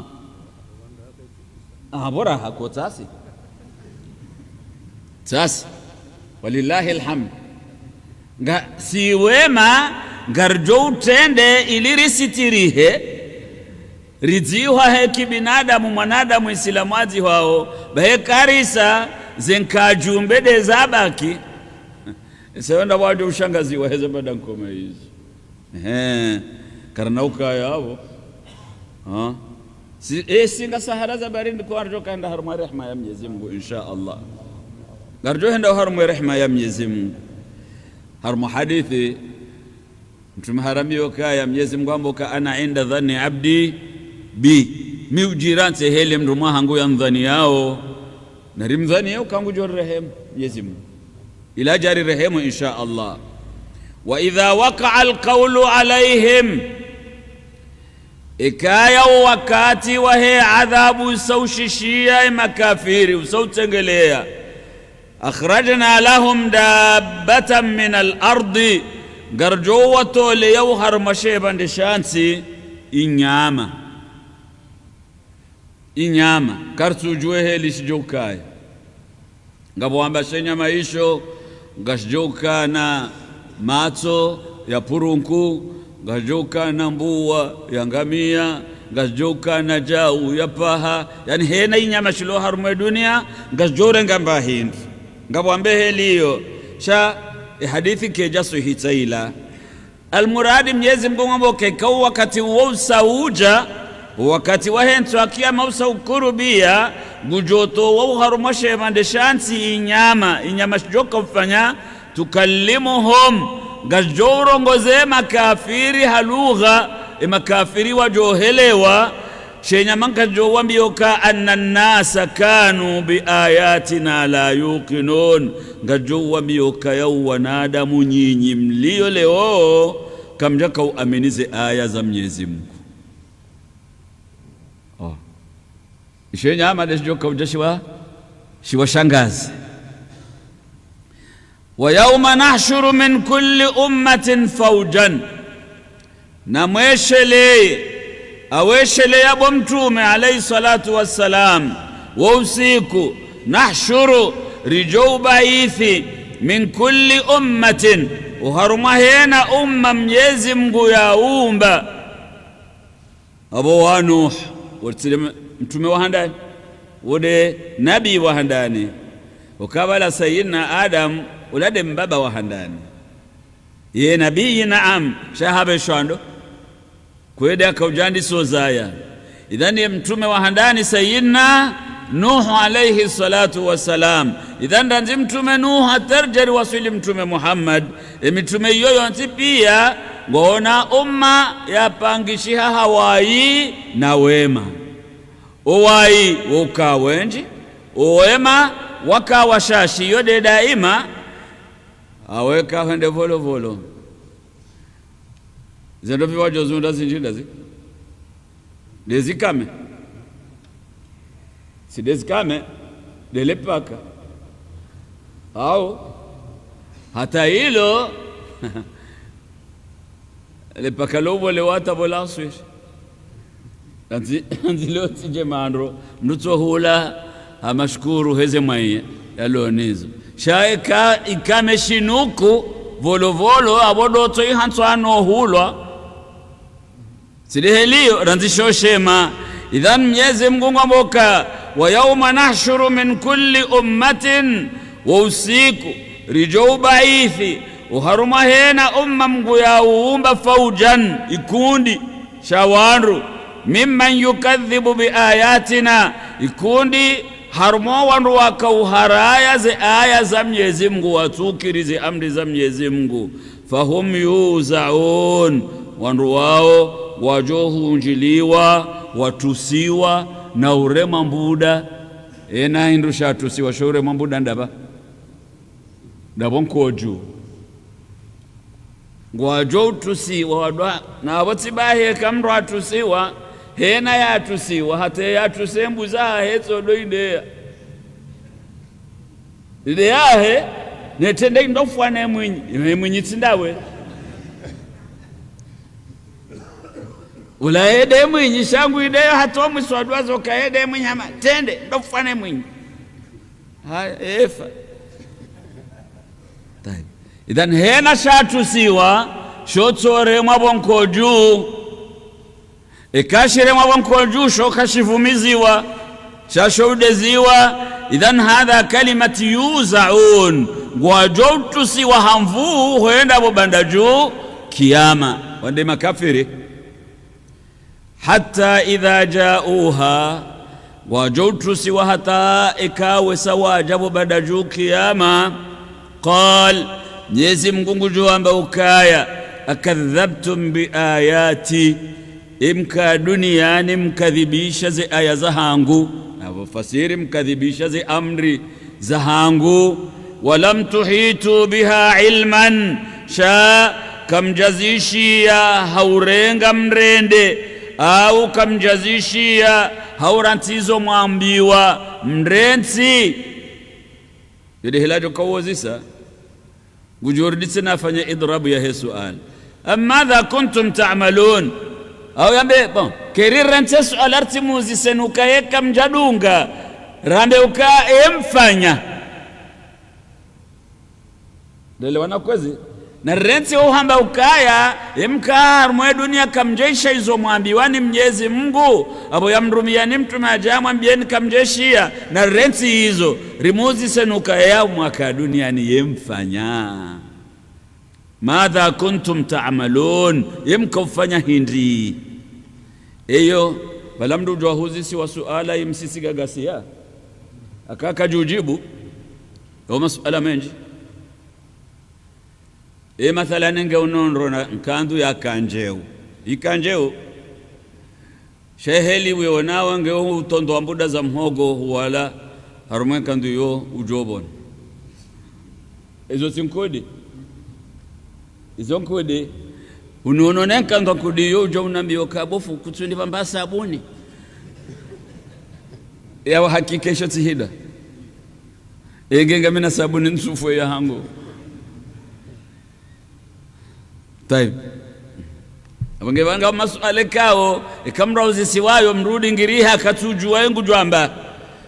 Ah, bora hako tsasi. Tsasi. Walillahi alhamd. Nga si wema, ngaridjo utrende ili risitirihe, ridzihwa he kibinadamu, mwanadamu isilamu adzihwao, bahi karisa ze nkadjumbe de zabaki. Ese wenda wadjo ushangaziwa heze mbada nkome izo. Ehe, karina ukaya apvo. Ha? Si, e, si nga sahara za barindi kwa ridjo henda harumwa rehma ya Mnyezi Mungu, insha Allah. Ngaridjo henda harumwa rehma ya Mnyezi Mungu. Harumwa hadithi, Mtrume harambiya ukaya Mnyezi Mungu hamba uka ana inda dhanni abdi bi. Mi udjira ntsi heli mdrumwa hangu ya ndhwaniyao. Na rimdhwaniye uka ngudjo rirehemu, Mnyezi Mungu. Ila dja rirehemu, insha Allah. Wa idha waqa'a al-qawlu alayhim. Ikaya o wakati wahe adhabu usaushishiya e makafiri, usautengeleya. Akhrajna lahum dabbatan min al-ardi. Ngaridjo watoleya oharumwa she pvandre sha ntsi inyama. Inyama, karitsudjuwa heli shidjo ukaya. Ngapvo wamba she nyama isho, ngashidjo ukana matso ya purunku, ngashidjo ukana mbuwa ya ngamiya, ngashidjo ukana djau ya paha. Yaani hena inyama shilo harumwa e duniya, ngashidjo urenga mba hindru. Ngapvo wambe heli iyo, sha e hadithi kedja swihitsa ila. Almuradi Mnyezi Mungu ngwambo keka wakati uwo usaudja, wakati wahe ntsu ya kiyama usaukurubiya, ngudjo towa oharumwa she pvandre sha ntsi inyama, inyama shidjoka ufanya, tukallimuhum, ngashidjo urongoze makafiri ha lugha, e makafiri wadjo helewa, she nyama ngashidjo wambiya uka anna nnasa kanu bi ayatina la yuqinun. Ngashidjo wambiya uka ya wanadamu nyinyi mliyo leo, kamdjaka uamini ze aya za Mnyezi Mungu. Oh. Ishe nyama de shidjoka udja shiwa, shiwashangaze. Wa yawma nahshuru min kulli ummatin fawjan. Na mwesheleye, awesheleya bo Mtrume alayhi swalatu wassalam, wo usiku, nahshuru, ridjo ubayithi, min kulli ummatin, oharumwa hena umma Mnyezi Mungu ya umba. Apvo wa Nuh, wotsile m-, mtrume wa handani, wo de nabi wa handani. Ukabala Sayyidina Adam, ula de mbaba wa handani. Ye nabi, naam, sha hapve shwando. Kwede akaudjandisa uzaya. Idhan ye mtrume wa handani Sayyidina Nuh alayhi swalatu wassalam. Idhan randzi mtrume Nuh hata ridje riwaswili mtrume Muhammad. E mitrume iyo yontsi piya, ngwaona umma yapangishiha ha wayi na wema. O wayi woka wendji, o wema waka washashi, iyo de daima, aweka hwende pvolopvolo. Zendo pvi wadjo zunda zindji ndazi. De zikame. Si de zikame, de lepaka. Au, hata ilo, lepaka lo pvole wata pvola aswiri. Anzi, anzi leo tsidje mandro, mdru tso hula, ha mashukuru heze mwaye, yalo nizo. Sha eka, ikame shinuku, pvolopvolo, apvo do tso ihantswa no hulwa. Tsi de heli iyo, randzi sho shema. Idhan Mnyezi Mungu ngwambo uka, wa yawma nahshuru min kulli ummatin, wo usiku, ridjo ubayithi, oharumwa hena umma Mungu ya umba fawjan, ikundi, sha wandru, mimman yukadhdhibu bi ayatina, ikundi, Harumwa wandru wakauharaya ze aya za Mnyezi Mngu, watsukiri ze amri za Mnyezi Mngu. فهم يوزعون. Wandru wao ngwadjo hundjiliwa, watusiwa, na uremwa mbuda. Ena hindru shatusiwa sho uremwa mbuda ndapvi? Ndapvo nkodju. Ngwadjo utusiwa wandru, na pvo tsi bahi eka mndru atusiwa, hena yatusiwa, hata yatuse mbuzi yahe tsi ndo ideya. Ideya yahe, ne trende ndo fwa ne mwinyi, ne mwinyi tsi ndawe. Ula ende mwinyi, sha ngu ideya hata omwiso wandru wazo ka ende mwinyi hama, trende, ndo fwa ne mwinyi. Ha, efa. Tayi. Idhan hena shatusiwa, sho tsi uremwa pvo nkodju. Eka shiremwa pvo nkodju, sho kashivumiziwa, sha sho udeziwa. Idhan hadha kalimati يوزعون. Ngwadjo utusiwa ha nvuu, hwenda pvo bandadju, kiyama. Wande makafiri. حتى إذا جاءوها, ngwadjo utusiwa hata eka wesa wadja pvo bandadju kiyama. قال, Mnyezi Mngu ngudjo wamba ukaya, أكذبتم بآياتي, emka duniani mkadhibisha ze aya zahangu. Na pvo fasiri mkadhibisha ze amri zahangu. ولم تحيطوا بها علما, sha kamdjazishiya ha urenga mrende, au kamdjazishiya ha urantsi zo mwambiwa mrantsi. Yo nde hela djo kauzisa. Ngudjo rudi tsena afanye idrabu yahe suala. أم ماذا كنتم تعملون. Au yambe, bon, keri rantsi suala ritsi muzise nuka yeka mdjadunga, rambe uka emfanya. Ndelewana kwezi? Na rantsi uhamba ukaya, emka harumwa ye dunia kamdjeshiya izo mwambiwa ni Mnyezi Mngu, apvo yamrumiyani mtrume adje amwambiyeni kamdjeshiya, na rantsi izo, rimuzise nuka ya mwaka duniani yemfanya. ماذا كنتم تعملون, yemka ufanya hindri. Eyo, pvala mndru udjo huzisiwa suala yemsisi gagasiya. Aka kadjujibu, yo masuala mendji. E mathalan nge unondro na nkandu ya kandjeu. Ikandjeu. Sha heli wewe nawe nge utondo wa mbuda za mhogo huwala harumwa nkandu yo udjo pvona. Izo tsi nkudi. Izo nkudi. Uniono ne nkandu wa nkudi yo udjo unambiyo ka bo fundi kutsundi pvamba sabuni. Ya uhakika isho tsi hindru. Enge ngamina sabuni ntsufwe yahangu. Tayi. Apvo nge pvanga masuala kao, eka mndru uzisiwayo mndru udingiriha katsudjuwa ye ngudjo amba.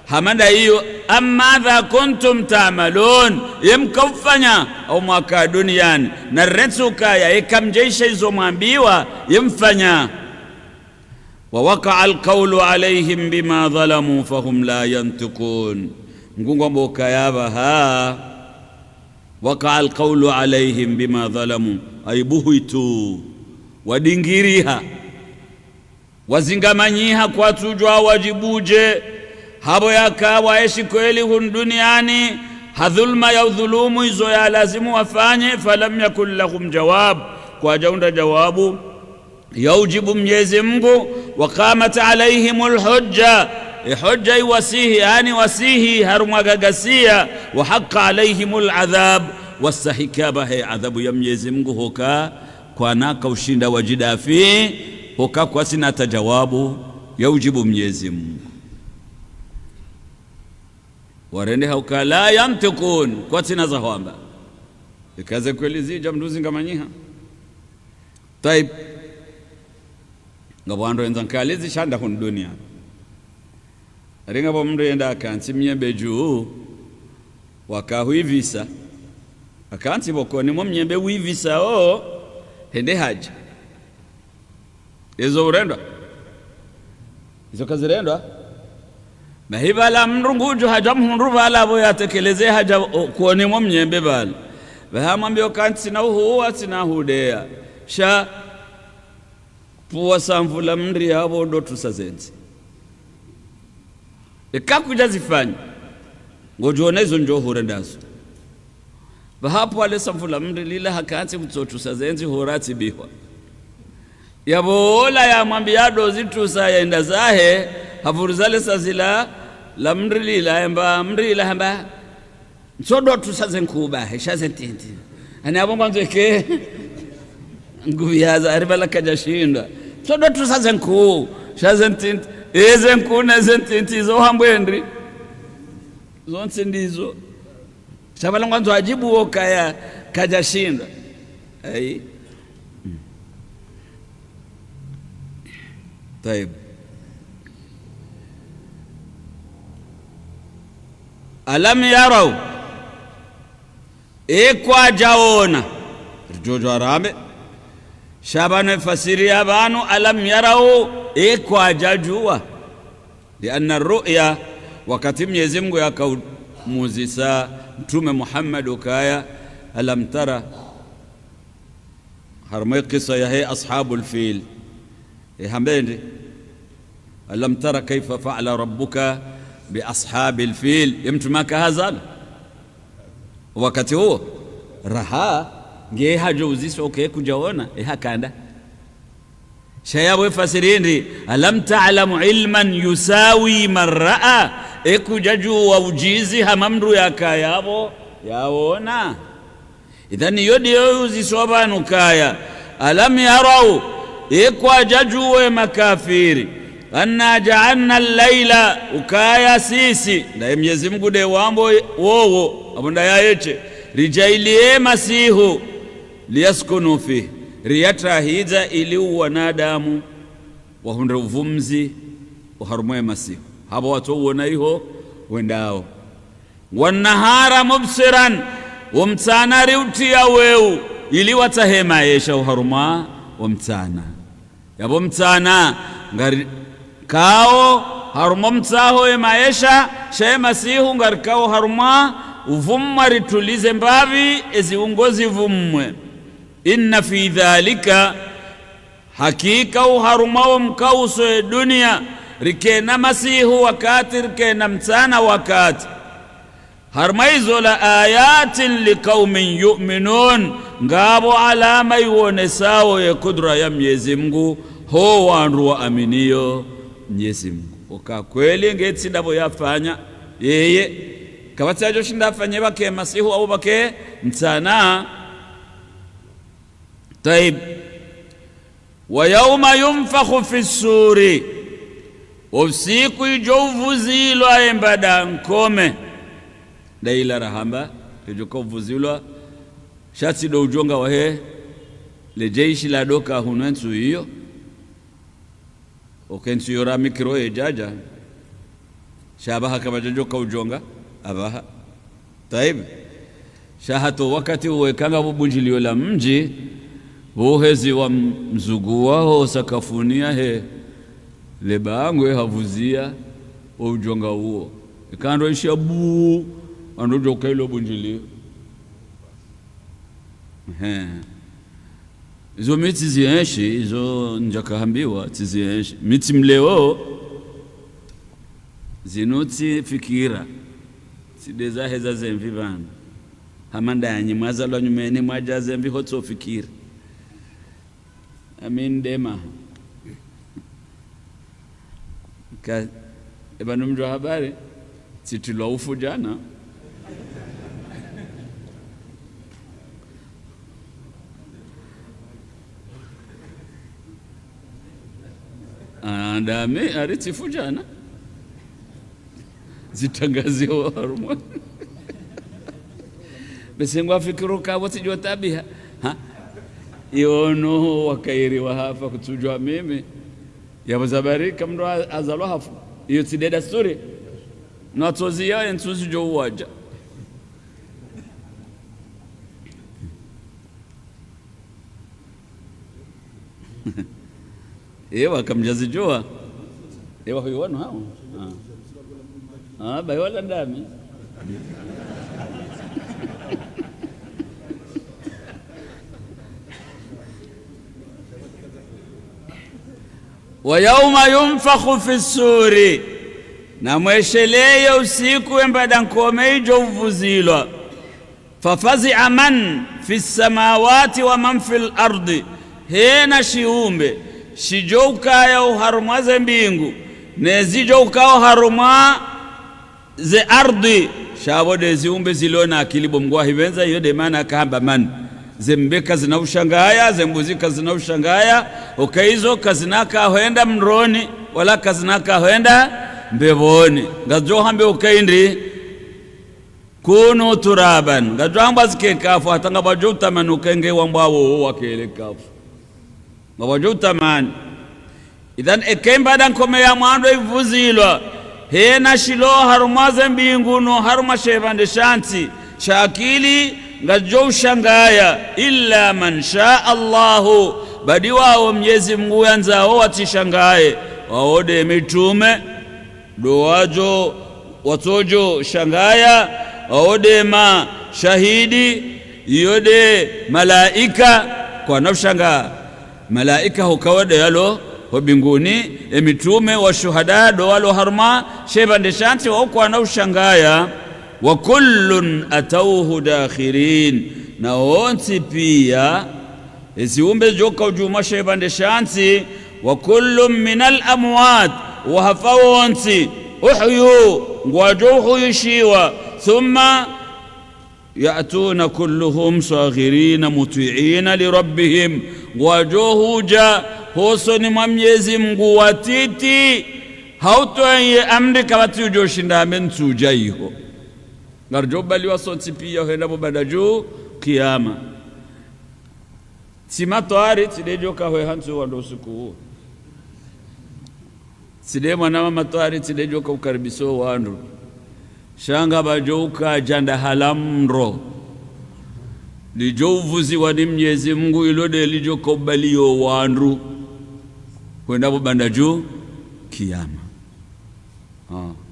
Hama nda iyo, أم ماذا كنتم تعملون. Yemka ufanya, au mwaka duniani. Na rantsi ukaya, eka mdjeshiya izo mwambiwa, yemfanya. ووقع القول عليهم بما ظلموا فهم لا ينطقون. Mngu ngwambo ukaya pvaha. وقع القول عليهم بما ظلموا. Ay buhwitu. Wadingiriha. Wazingamanyiha kwatsudjuwa wadjibuje. Hapvo yaka waeshi kweli hunu duniani. Ha dhulma ya udhulumu izo ya lazimu wafanye. فلم يكن لهم جواب. Kwadjaundra djawabu. Ya udjibu Mnyezi Mngu, وقامت عليهم الحجة, e hudja iwasihi, yaani wasihi harumwa gagasiya, وحق عليهم العذاب, wastahiki apvahe adhabu ya Mnyezi Mngu hoka kwana kaushinda wadjidafi, hoka kwatsina ta djawabu ya udjibu Mnyezi Mngu. Warende hauka لا ينطقون, kwatsina za hwamba. Ikaze kweli zidja mndru zingamanyiha. Tayi. Ngapvo wandru wendza nkali zishanda hunu dunia. Ari ngapvo mndru yenda akantsi mnyembe dju, waka huivisa. Akantsi pvoko ni mo mnyembe uivisa o, hende hadja. Izo urendwa. Izo kazirendwa. Bahi pvala mndru ngudjo hadja mhundru pvala apvo yatekeleze hadja o, koni mo mnyembe pvala. Bahi amwambiyo ka ntsina uhuwa, ntsina hudeya. Sha pvuwa sa mvula mri apvo ndo tusa zentsi. Eka kudja zifanya, ngodjo ona izo ndjo hura ndazo. Pvahapvo ale samfula mri lila hakantsi kutsotrusa zendzi hura tsibihwa. Yapvo ola yamwambiya ndo zitrusa yenda zahe, hapvuruza le sazi la, la mri lila, yamba, mri lila hamba, ntsodo trusa ze nkuu bahi, sha ze ntiti. Ani apvo ngwandzo eke. Nguvi yaza, ari pvala kadja shindwa. Ntsodo trusa ze nkuu, sha ze ntiti. E ze nkuu ne ze ntiti, zo hambwa ndri. Zontsi ndizo. Sha pvala ngwandzo adjibu wo kaya, kadja shindwa. Ayi. Tayib. Alam yarau. E kwadja ona. Ridjo djuwa rambe. Sha pvanu e fasiri ya pvanu, alam yarau, e kwadja djuwa. Lianna ru'ya, wakati Mnyezi Mngu yakaumuzisa Mtrume Muhammad ukaya, alam tara, harumwa e kisa yahe ashabul fil. E hamba ndri, alam tara kaifa fa'ala rabbuka bi ashabil fil. Ye Mtrume kahazalwa. Wakati uwo, raha, nge hadjo uziswa uke kudja ona, e hakanda. Sha yapvo e fasiri ndri, alam ta'lam ilman yusawi man ra'a, e kudja djuwa ujuzi hama mndru yakaya pvo, yaona. Idhan iyo ndiyo yuziswa pvanu kaya, alam yarau, e kwadja djuwa e makafiri, anna ja'alna al-laila, ukaya sisi, ndaye Mnyezi Mngu nde wambo wowo, apvo nda yayeshe, ridjaaliye masihu, liyaskunu fih, riyatahidza ili wanadamu wahundre uvumzi oharumwa e masihu. Hapvo watso uona iho wendao. Wannahara mubsiran, wo mtsana riutiya weu, ili watsahe maesha oharumwa wo mtsana. Yapvo mtsana, ngarikao harumwa mtsaho ye maesha, sha ye masihu ngarikao harumwa uvumwa ritulize mbapvi, e ziungo zivumwe. Inna fi dhalika, hakika oharumwa wo mkauso ye duniya, rikena masihu wakati, rikena mtsana wakati. Harumwa izo la ayatin liqaumin yu'minun, ngapvo alama iwonesao ye kudura ya Mnyezi Mngu, ho wandru waaminio Mnyezi Mngu. Uka kweli nge tsi ndapvo yafanya, yeye. Kapvatsi yadjo shinda afanye pvake masihu au pvake mtsana. Tayib. Wa yauma yunfakhu fi ssuri, o usiku idjo uvuzilwa e mbada nkome. Nda ila rahamba, idjo ka uvuzilwa, sha tsi ndo udjonga wahe, le jeshi la doka hunu entsu iyo. Oke ntsu iyo ra mikro ye djadja. Sha apvaha kapvadjadjo ka udjonga, apvaha. Tayib. Sha hata wakati uwo eka ngapvo bundjilio la mdji, pvo uhezi wa m-, mzugu waho sakafuni yahe, le bangwe havuziya, o udjonga uwo. Eka ndo ishiya buu, ando djoka ilo bundjilio. Ehe. Izo mi tsi zienshi, izo ndjaka hambiwa, tsi zienshi. Mi tsi mleo, zinu tsi fikira. Tsi nde zahe za zemvi pvanu. Hama ndanyi mwazalwa nyumeni mwadja zemvi hotso fikira. Ami ndema. Ka, eba numdjuwa habari, tsitrilwa ufu djana. Ah, ndami, ari tsifu djana. Zitangaziwa harumwa. Bese ngwafikiri uka pvo tsidjo tabiha. Ha? Iyo no wakairi wa hafa kutsudjuwa mimi. Yapvo zabari ka mndru a-, azalwa hafu. Iyo tsi nde dasturi. No watsoziya ye ntsu zidjo uwadja. Ewa, kamdjazidjuwa. Ewa, huyu wanu hao. Ah. Ah, bayi wala ndami. Wa yauma yunfakhu fi ssuri. Na mwesheleye usiku we mbada nkome idjo uvuzilwa. ففزع من في السماوات ومن في الأرض. Hena shiumbe shidjo ukaya oharumwa ze mbingu, ne zidjo ukaya oharumwa ze ardhwi. Sha pvo nde ziumbe zilo na akili bo Mngu wahipvendza, iyo nde maana akahamba man. Ze mbe kazina ushangaya, ze mbuzi kazina ushangaya, oka izo kazina kahwenda mroni, wala kazina kahwenda mbepvoni. Ngazidjo hamba uka indri, كونوا ترابا. Ngazidjo hamba zike nkafu, hata ngapvadjo utamani uka nge wambwa wo, wo wakele nkafu. Ngapvadjo utamani. Idhan, eka ye mbada nkome ya mwando ivuzilwa, hena shilo harumwa ze mbingu no harumwa she shipvandre sha ntsi, sha akili, ngazidjo ushangaya, إلا من شاء الله, badi wawo Mnyezi Mngu yandzao watsishangaye, wawo nde mitrume, ndo wadjo, watsodjo shangaya, wawo nde mashahidi, iyo nde malaika, kwana ushangaya. Malaika hukawa nde yalo ho mbinguni, e mitrume, wa shuhada, ndo walo harumwa she shipvandre sha ntsi, wawo kwana ushangaya. وكل أتوه داخرين. Na wontsi pia, e ziumbe zidjo uka udjuu mwa she shipvandre sha ntsi, وكل من الأموات, wahafa wontsi, أحيوا, ngwadjo uhuyishiwa, ثم يأتون كلهم صاغرين مطيعين لربهم, ngwadjo hudja hosoni mwa Mnyezi Mngu watiti, ha utwaa ye amri kapvatsi udjo shinda hamba ntsudja iho. Ngaridjo baliwa sontsi pia hwenda pvo mbandadju kiyama. Tsi matwari, tsi nde djo ka hwe hantsu wandru usiku uwo. Tsi nde mwana wa matwari, tsi nde djo ka ukaribisa wandru. Sha ngapvadjo uka djanda la mdro lidjo uvuziwa ni Mnyezi Mngu, ilo nde lidjo ka ubaliyo wandru hwenda pvo mbandadju kiyama. Ah.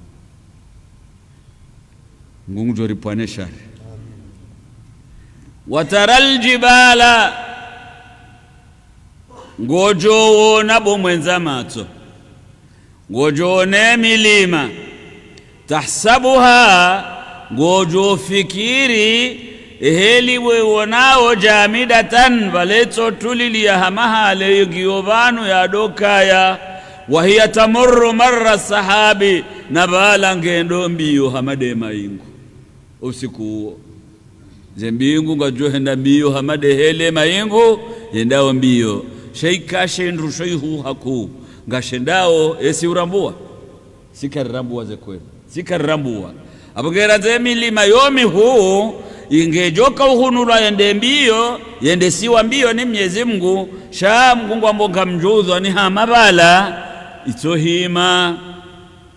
Mngu ngudjo ripvwanya shari. وترى الجبال, ngodjo wona bo mwendza matso, ngodjo wona e milima, تحسبها, ngodjo fikiri, eheli we wonao, جامدة, pvale itso tulilia hama hale yo ngiyo pvanu yado kaya, وهي تمر مر السحاب, na pvala ngendo mbiyo hama nde mayingu. Usiku uwo, ze mbingu ngazidjo henda mbiyo hama nde heli e mayingu yendao mbiyo. Sha ika she ndru sho ihu haku ngashendao, esi urambuwa? Si karirambuwa ze kweli. Si karirambuwa. Apvo ngerandze milima yo mihuu, ingedjo ka uhunulwa yende mbiyo, yende siwa mbiyo ni Mnyezi Mngu, sha Mngu ngwambo ngamdjo udhwani hama pvala itso hima.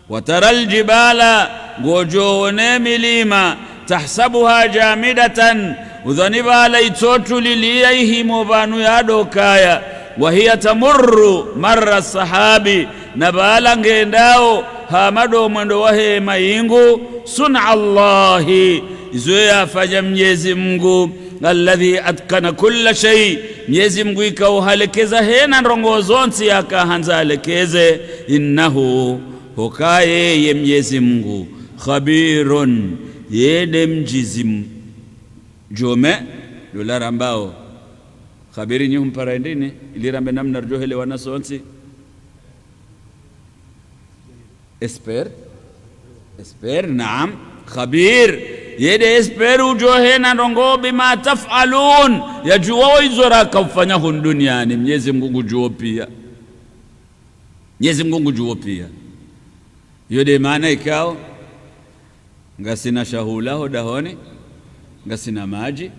وترى الجبال, ngodjo wona e milima, تحسبها جامدة, udhwani pvala itso tulilia ihimo pvanu yado kaya, وهي تمر مر السحاب, na pvala ngendao hama ndo mwendo wahe mayingu. صنع الله, izo yafanya Mnyezi Mngu, الذي أتقن كل شيء, Mnyezi Mngu ikao halekeza hena ndrongoo zontsi yaka handza halekeze, إنه, hoka yeye Mnyezi Mngu, خبير, ye nde mdjizi m-, djome, ndo la rambao. Khabiri nyi humpara ndrini, ili rambe namna ridjo helewana sontsi. Expert. Expert, naam. Khabir. Ye nde expert udjo hena ndrongoo بما تفعلون. Yadjuwa wo izo raka ufanya hunu duniani. Mnyezi Mngu ngudjuwo pia. Mnyezi Mngu ngudjuwo pia. Iyo nde maana ikao ngasina shahula ho dahoni, ngasina madji,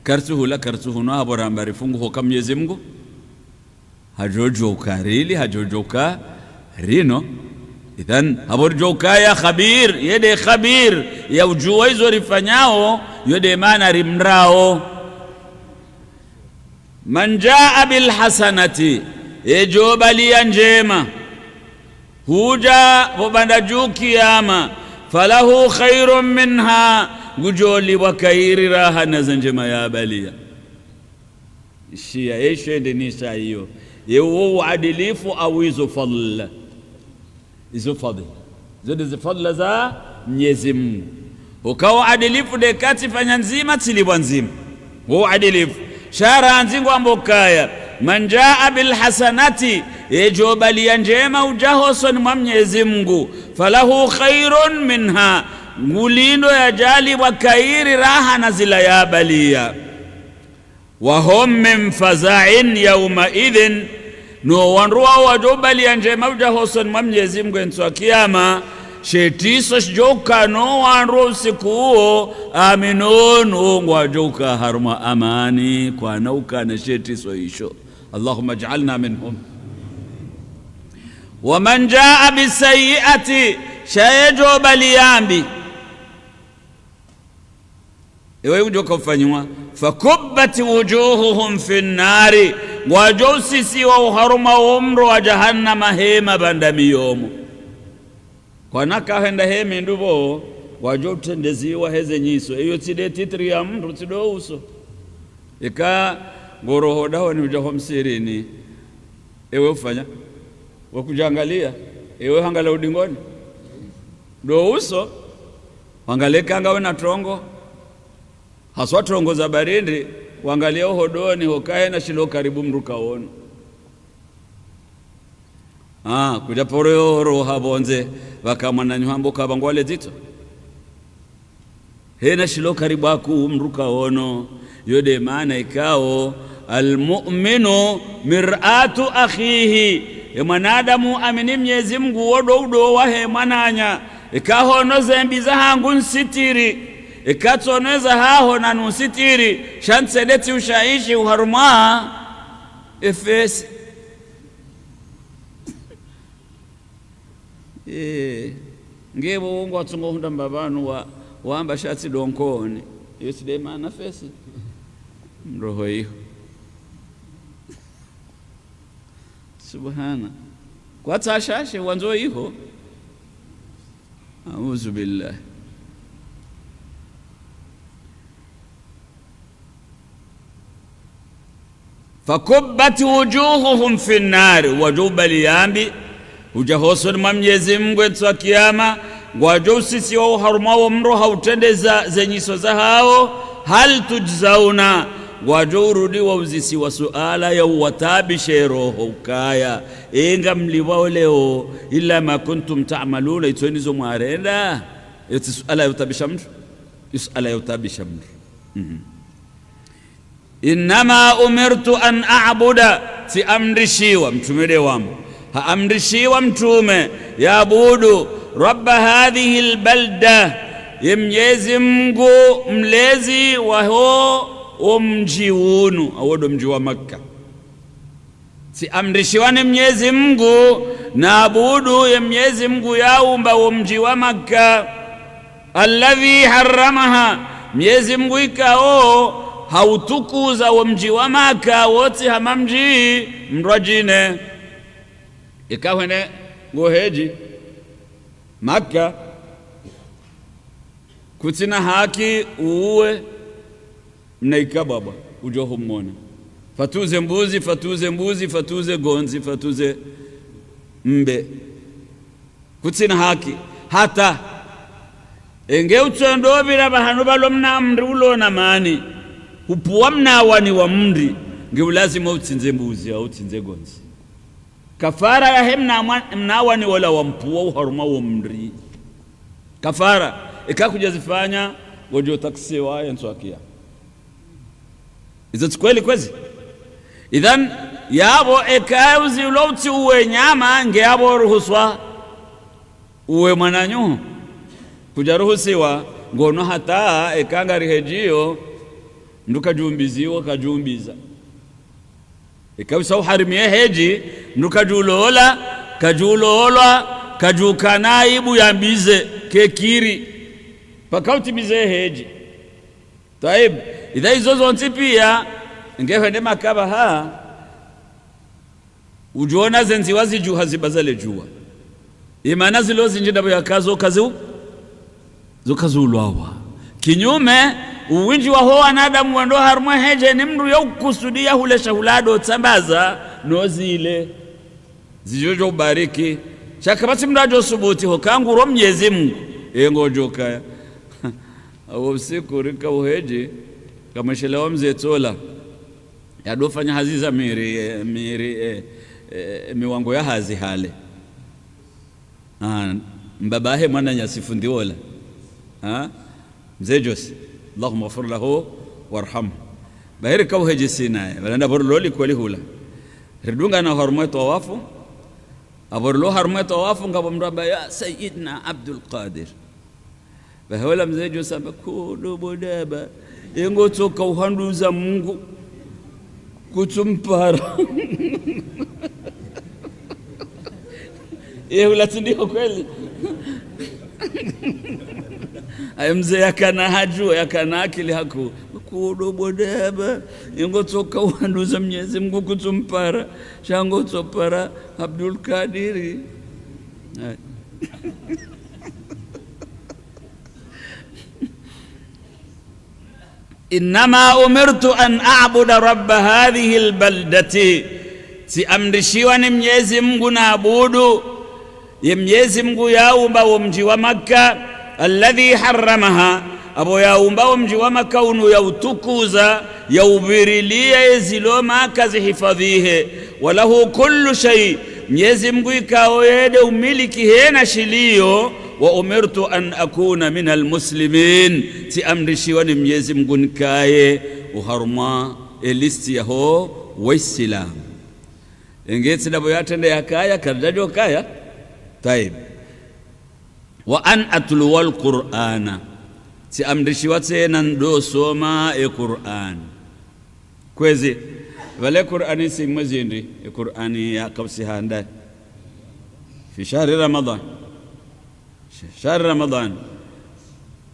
karitsuhula, karitsuhunwa, hapvo ramba rifungu hoka Mnyezi Mngu hadjodjo uka rili, hadjodjo uka rinwa. Idhan, hapvo ridjo ukaya khabir, ye nde khabir, ya udjuwa izo rifanyao, iyo nde maana rimrao. من جاء بالحسنة, edjo baliya ndjema, hudja pvo mbandadju kiyama, فله خير منها, ngudjo lipvwa khairi raha na ze ndjema ya baliya. Shiya, ye sho nde nisa iyo. Ye wo uadilifu au izo fadhila. Izo fadhila. Zo nde ze fadhila za Mnyezi Mungu. Uka uadilifu nde ka tsifanya ndzima tsilipvwa ndzima. Wo uadilifu. Sha randzi ngwambo ukaya: من جاء بالحسنة, yedjo baliya ndjema udja hosoni mwa Mnyezi Mungu, فله خير منها, ngulindo yadjalipvwa kheri raha na zila yabaliya. وهم من فزع يومئذ, no wandru wawo wadjo baliya ndjema udja hosoni mwa Mnyezi Mungu entsu ya kiyama, she tiso shidjo uka no wandru usiku uwo, aminono ngwadjo uka harumwa amani, kwana ukana she tiso isho. اللهم اجعلنا منهم. ومن جاء بالسيئة, sha yedjo baliya mbi, ewe udjo ka ufanyiwa, فكبت وجوههم في النار, ngwadjo usisiwa oharumwa wo mro wa jahannama hema pvanda miyomo. Kwana kahenda hemi ndupvo, ngwadjo utrendeziwa heze nyiso. Eyo tsi nde titre ya mndru, tsi ndo uso. Eka ngoroho dahoni udja ho msirini, ewe ufanya, we kudjangaliya, ewe hangaliya udingoni. Ndo uso, wangaliye ka ngawe na trongo, haswa trongo za barindi, wangaliye ohodoni, hoka hena shilo karibu mndru kawono. Ah, kudja poro yo roha pvondze, pvaka mwananyahu hamba uka pvangwale dzitso. Hena shilo karibu aku mndru kawono, yo nde maana ikao, المؤمن مرآة أخيه. E mwanadamu amini Mnyezi Mungu wo ndo udo wahe mwananya. Eka hono ze mbi zahangu nsitiri. Eka tsono eza haho nanu nsitiri. Sha ntsende tsi ushaishi oharumwa efesi. Eh, ngepvo wo ngwatsongo hundra mbapvanu wa, wamba sha tsi ndo nkoni. Yo tsi nde maana fesi. Mroho iho. Subhana. Kwatsa shashe wandzo iho. Auzu billahi. فكبت وجوههم في النار, wadjo baliya mbi, udja hosoni mwa Mnyezi Mungu entsu ya kiyama, ngwadjo usisiwa oharumwa wo mro ha utrendeza ze nyiso zahawo, هل تجزون, ngwadjo urudi wa uzisiwa suala ya uwataabishe roho ukaya, e ngamlipvwao leo, إلا ما كنتم تعملون, itso nizo mwarenda, yo tsi suala ya utaabisha mndru, yo suala ya utaabisha mndru. Mhm. إنما أمرت أن أعبد, tsiamrishiwa, mtrume nde wambo. Haamrishiwa mtrume, yaabudu, رب هذه البلدة, ye Mnyezi Mungu mlezi waho wo mdji unu, awo ndo mdji wa Makka. Tsiamrishiwa ni Mnyezi Mungu, naabudu ye Mnyezi Mungu yaumba wo mdji wa Makka. الذي حرمها, Mnyezi Mungu ikao hautukuza wo mdji wa Makka, wo tsi hama mdji mndru wadjine. Eka hwende ngo hedji Makka, kutsina haki uwe mna ikabwabwa, udjo humona. Fatuze mbuzi, fatuze mbuzi, fatuze gondzi, fatuze mbe. Kutsina haki. Hata. Enge utsondopvira pvahanu pvalo mna mndri ulo na mani. Hupvuwa mna wani wa mndri. Nge ulazimu utsindze mbuzi, au utsindze gondzi. Kafara yahe mna mwa-, mna wani wola wa mpvuwa oharumwa wo mndri. Kafara, eka kudja zifanya, ngodjo taksiwa ye ntsu ya kiyama. Izo tsi kweli kwezi? Idhan, yapvo eka uzi ulo utsi uwe nyama, nge yapvo ruhuswa uwe mwananyahu. Kudja ruhusiwa, ngono hata eka ngari hedjiyo, mndru kadjumbiziwa, kadjumbiza. Eka usa uharimiye hedji, mndru kadjulola, kadjulolwa, kadjukana aibu yambize, kekiri. Paka utimize hedji. Tayib, idha izo zontsi piya, nge hwende Makka pvaha, udjona ze ndziwa zidjuha ziba zale djuwa. Imana zilo zindji ndapvo yakazo kazi u-, zo kazi ulwawa. Kinyume, uwindji waho wanadamu wendo harumwa hedji ni mndru yo ukusudiya hule shahula ndo tsambaza no zile. Zidjo djo ubariki, Sha kapvatsi mndru yadjo subuti ho kanguro Mnyezi Mngu, ye ngodjo kaya. Awo usiku rika uhedji, kamweshelewa mze Tsola. Yadofanya hazi za miri, eh, miri, eh, eh, miwango ya hazi hale. Ah, mbaba hahe mwananyasi fundi wola. Ah, mze Josi. Allahumma ghfir lahu warhamhu. Bahi rika uhedji sinaye. Pvala ndapvo rilo likoli hula. Ridungana harumwa ye twawafu. Apvo rilo harumwa ye twawafu ngapvo mndru amba, "Ya Sayyidina Abdul Qadir." Bahi wola mze Josi amba, "Kodo bo daba, ye ngotsoka uhanduza Mngu, kutsumpara." Ye hula tsi ndiho kweli? Aye mze yakana hadjuwa, yakana akili hakuu. "Kodo bo daba, ye ngotsoka uhanduza Mnyezi Mngu kutsumpara, sha ngotsopara Abdul Kadiri." Aye. "إنما أمرت أن أعبد رب هذه البلدة." Tsiamrishiwa ni Mnyezi Mngu naabudu ye Mnyezi Mngu yaumba wo mdji wa Makka, "الذي حرمها", apvo yaumba wo mdji wa Makka unu yautukuza, yauvirilia ye zilo Makka zihifadhihe. "وله كل شيء", Mnyezi Mngu ikao ye nde umiliki hena shilio. "وأمرت أن أكون من المسلمين", tsiamrishiwa ni Mnyezi Mngu nikaye oharumwa ye liste yaho Waislamu. Yenge tsi ndapvo yatrende yakaya, karidjadjo kaya. Tayib. "وأن أتلو القرآن", tsiamrishiwa tsena ndosoma ye Qur'an. Kwezi, pvale Qur'ani tsi mwezi ndi, ye Qur'ani yakausiha ndani. في شهر رمضان. ش-، شهر رمضان.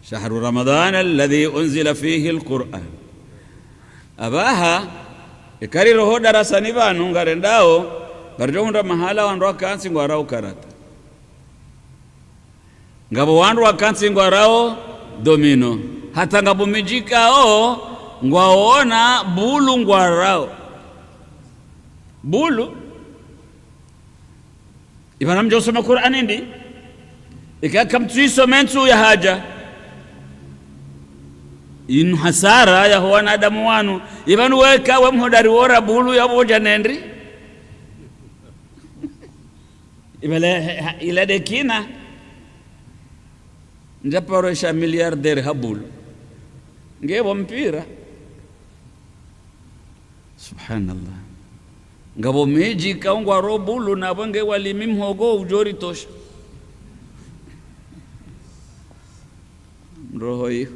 "شهر رمضان الذي أنزل فيه القرآن". Apvaha, eka riro ho darasani pvanu ngarendao, ngaridjo hundra mahala wandru wakantsi ngwarao karata. Ngapvo wandru wakantsi ngwarao domino. Hata ngapvo midji ikao ngwaona bulu ngwarao. Bulu. Ipvanu mdjo soma Qur'ani ndi? Ika kamtsuisome ntsu ya hadja. Inu hasara yaho wanadamu wanu. Ipvanu weka we mhodari wora bulu ya pvo dja nendri. Ipvale, ha, ila dekina. Ndja paro sha milliardaire ha bulu. Nge pvo mpira. Subhanallah. Ngapvo midji ikao ngwaro bulu na pvo nge walimi mhogo udjo ritosha. Mroho iyo.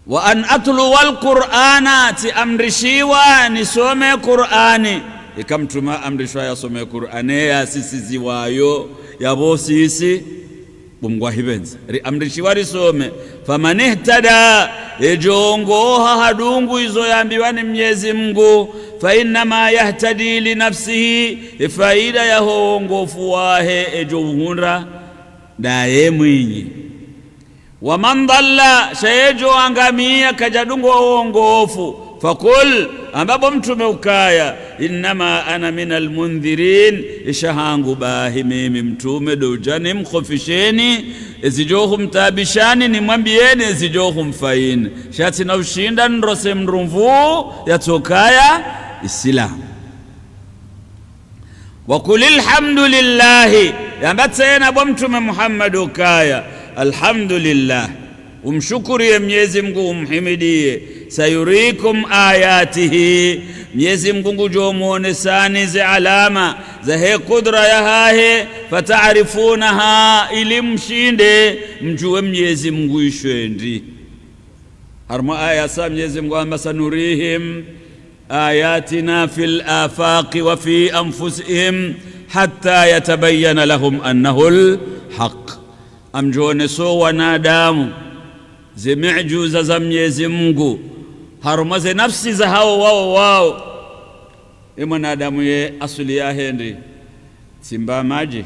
"وأن أتلو القرآن", tsiamrishiwa nisome Qur'ani. Ika mtrume amrishwa yasome Qur'ani, yasisiziwayo, yapvo sisi, bo Mngu ahipvendza. Riamrishiwa risome. "فمن اهتدى", edjo ongoha hadungu izo yambiwa ni Mnyezi Mngu, "فإنما يهتدي لنفسه", ye faida yaho wongofu wahe edjo uhundra ndaye mwinyi. "ومن ضل", sha yedjo angamia kadjadunga wongofu. "فقل", amba bo mtrume ukaya, "إنما أنا من المنذرين", isha hangu bahi mimi mtrume ndo udja nimkhofisheni, ezidjo humtaabishani, nimwambiyeni ezidjo humfaini. Sha tsina ushinda nirose mdru mvu yatsokaya Isilamu. "وقل الحمد لله", yamba tsena bo mtrume Muhammad ukaya, "Alhamdulillah", umshukuriye Mnyezi Mngu, umhimidiye. "سيريكم آياته", Mnyezi Mngu ngudjo mwonesani ze alama zahe kudra yahahe, "فتعرفونها", ili mshinde mdjuwe Mnyezi Mngu isho ndri. Harumwa aya sa Mnyezi Mngu amba, "سنريهم آياتنا في الآفاق وفي أنفسهم حتى يتبين لهم أنه الحق". Amdjo oneso wanadamu ze miujiza za Mnyezi Mngu harumwa ze nafsi zahawo wawo wawo. Ye mwanadamu ye asuli yahe ndri? Tsi mba madji.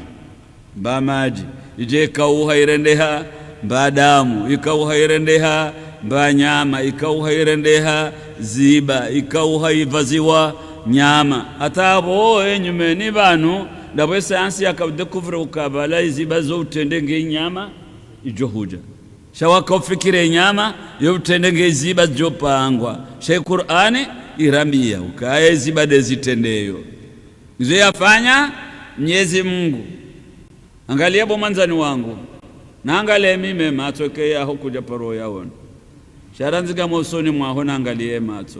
Mba madji. Idje ikauha irendeha mba damu, ikauha irendeha mba nyama, ikauha irendeha ziba, ikauha ipvaziwa nyama. Hata apvo enyumeni pvanu, ndapvo esayansi yaka udécouvrir ukaya pvala eziba zo utrende nge nyama, idjo hudja. Sha waka ufikiri enyama, yo utrende nge ziba zidjo pangwa. Sha Kur'ani, irambia, ukaya eziba nde zitrendeyo. Izo yafanya Mnyezi Mungu. Angalia bo mwandzani wangu. Na angalie mimi matso ke yaho kudja paro yaona. Sha randzi ngami usoni mwaho na angalie matso.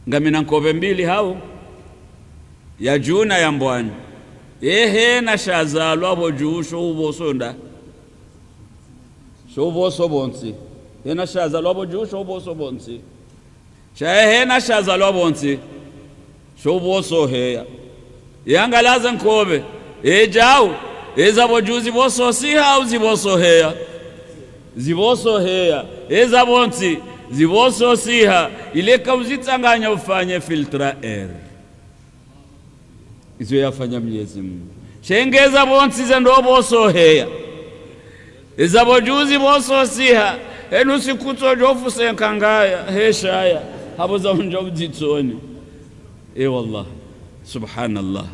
Ngamina nkove mbili hau. Ya dju na ya mbwani. Ehe na shazalwa pvo dju sho upvoso nda. Sho upvoso pvontsi. Ehe na shazalwa pvo dju sho upvoso pvontsi. Sha ehe na shazalwa pvontsi, sho upvoso heya. Yangalaza nkove, edjau, eza pvo dju zipvoso siha au zipvoso heya. Zipvoso heya, eza pvontsi, zipvoso siha, ile ka uzitsanganya ufanye filtre air. Izo yafanya Mnyezi Mungu. Sha nge eza pvontsi ze ndo pvoso heya. Eza pvo dju zipvoso siha. Enu siku tso djo fusenka ngaya. He shaya. Hapvo za undja udzitsoni. E wallah. Subhanallah.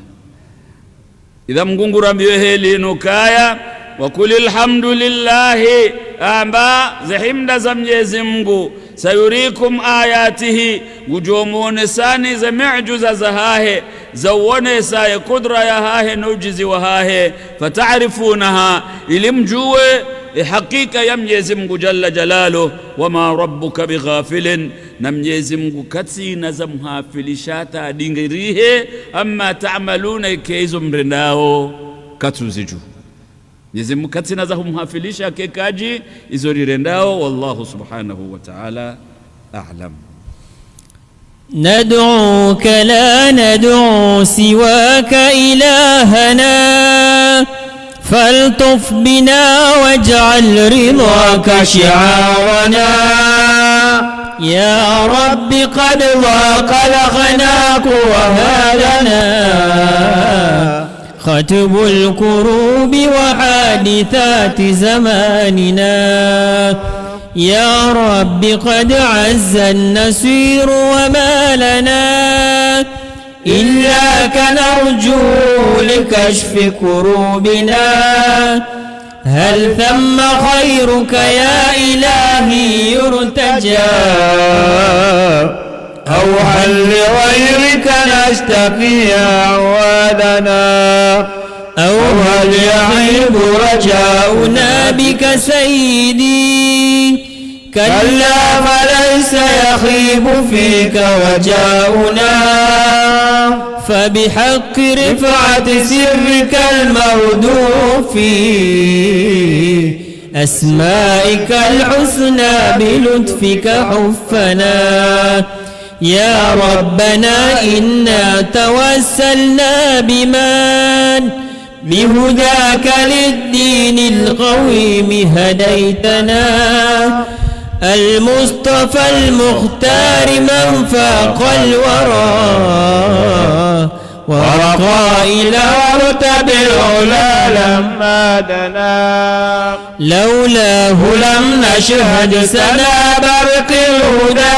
Idha Mungu ngurambiwe heli nukaya. Wa qulil hamdulillahi. Amba ze himda za Mnyezi Mungu. Sayurikum ayatihi, ngudjo muonesani ze miujiza zahahe, za uonesa ye kudra yahahe no ujuzi wahahe, fata'rifunaha, ili mdjuwe e hakika ya Mnyezi Mungu Jalla Jalaluhu, wa ma rabbuka bighafilin, na Mnyezi Mungu katsina za muhafilisha hata adingirihe, amma ta'maluna, ike izo mrendao katsuzidjuwa. Mnyezi Mungu katsina za humuhafilisha ke kadji izo rirendao. Wallahu subhanahu wa ta'ala a'lam. ندعوك لا ندعو سواك إلهنا، فالطف بنا واجعل رضاك شعارنا. يا رب قد ضاق الأخناق وهذنا خطب الكروب وحادثات زماننا. يا رب قد عز النصير وما لنا إلاك نرجو لكشف كروبنا. هل ثم خيرك يا إلهي يرتجى؟ أو هل لغيرك نشتكي أعوادنا؟ أو هل يخيب رجاؤنا بك سيدي؟ كلا فليس يخيب فيك رجاؤنا، فبحق رفعة سرك المودود في أسمائك الحسنى بلطفك حفنا. يا ربنا إنا توسلنا بمن بهداك للدين القويم هديتنا، المصطفى المختار من فاق الورى ورقى إلى رتب العلا لما دنا. لولاه لم نشهد سنا برق الهدى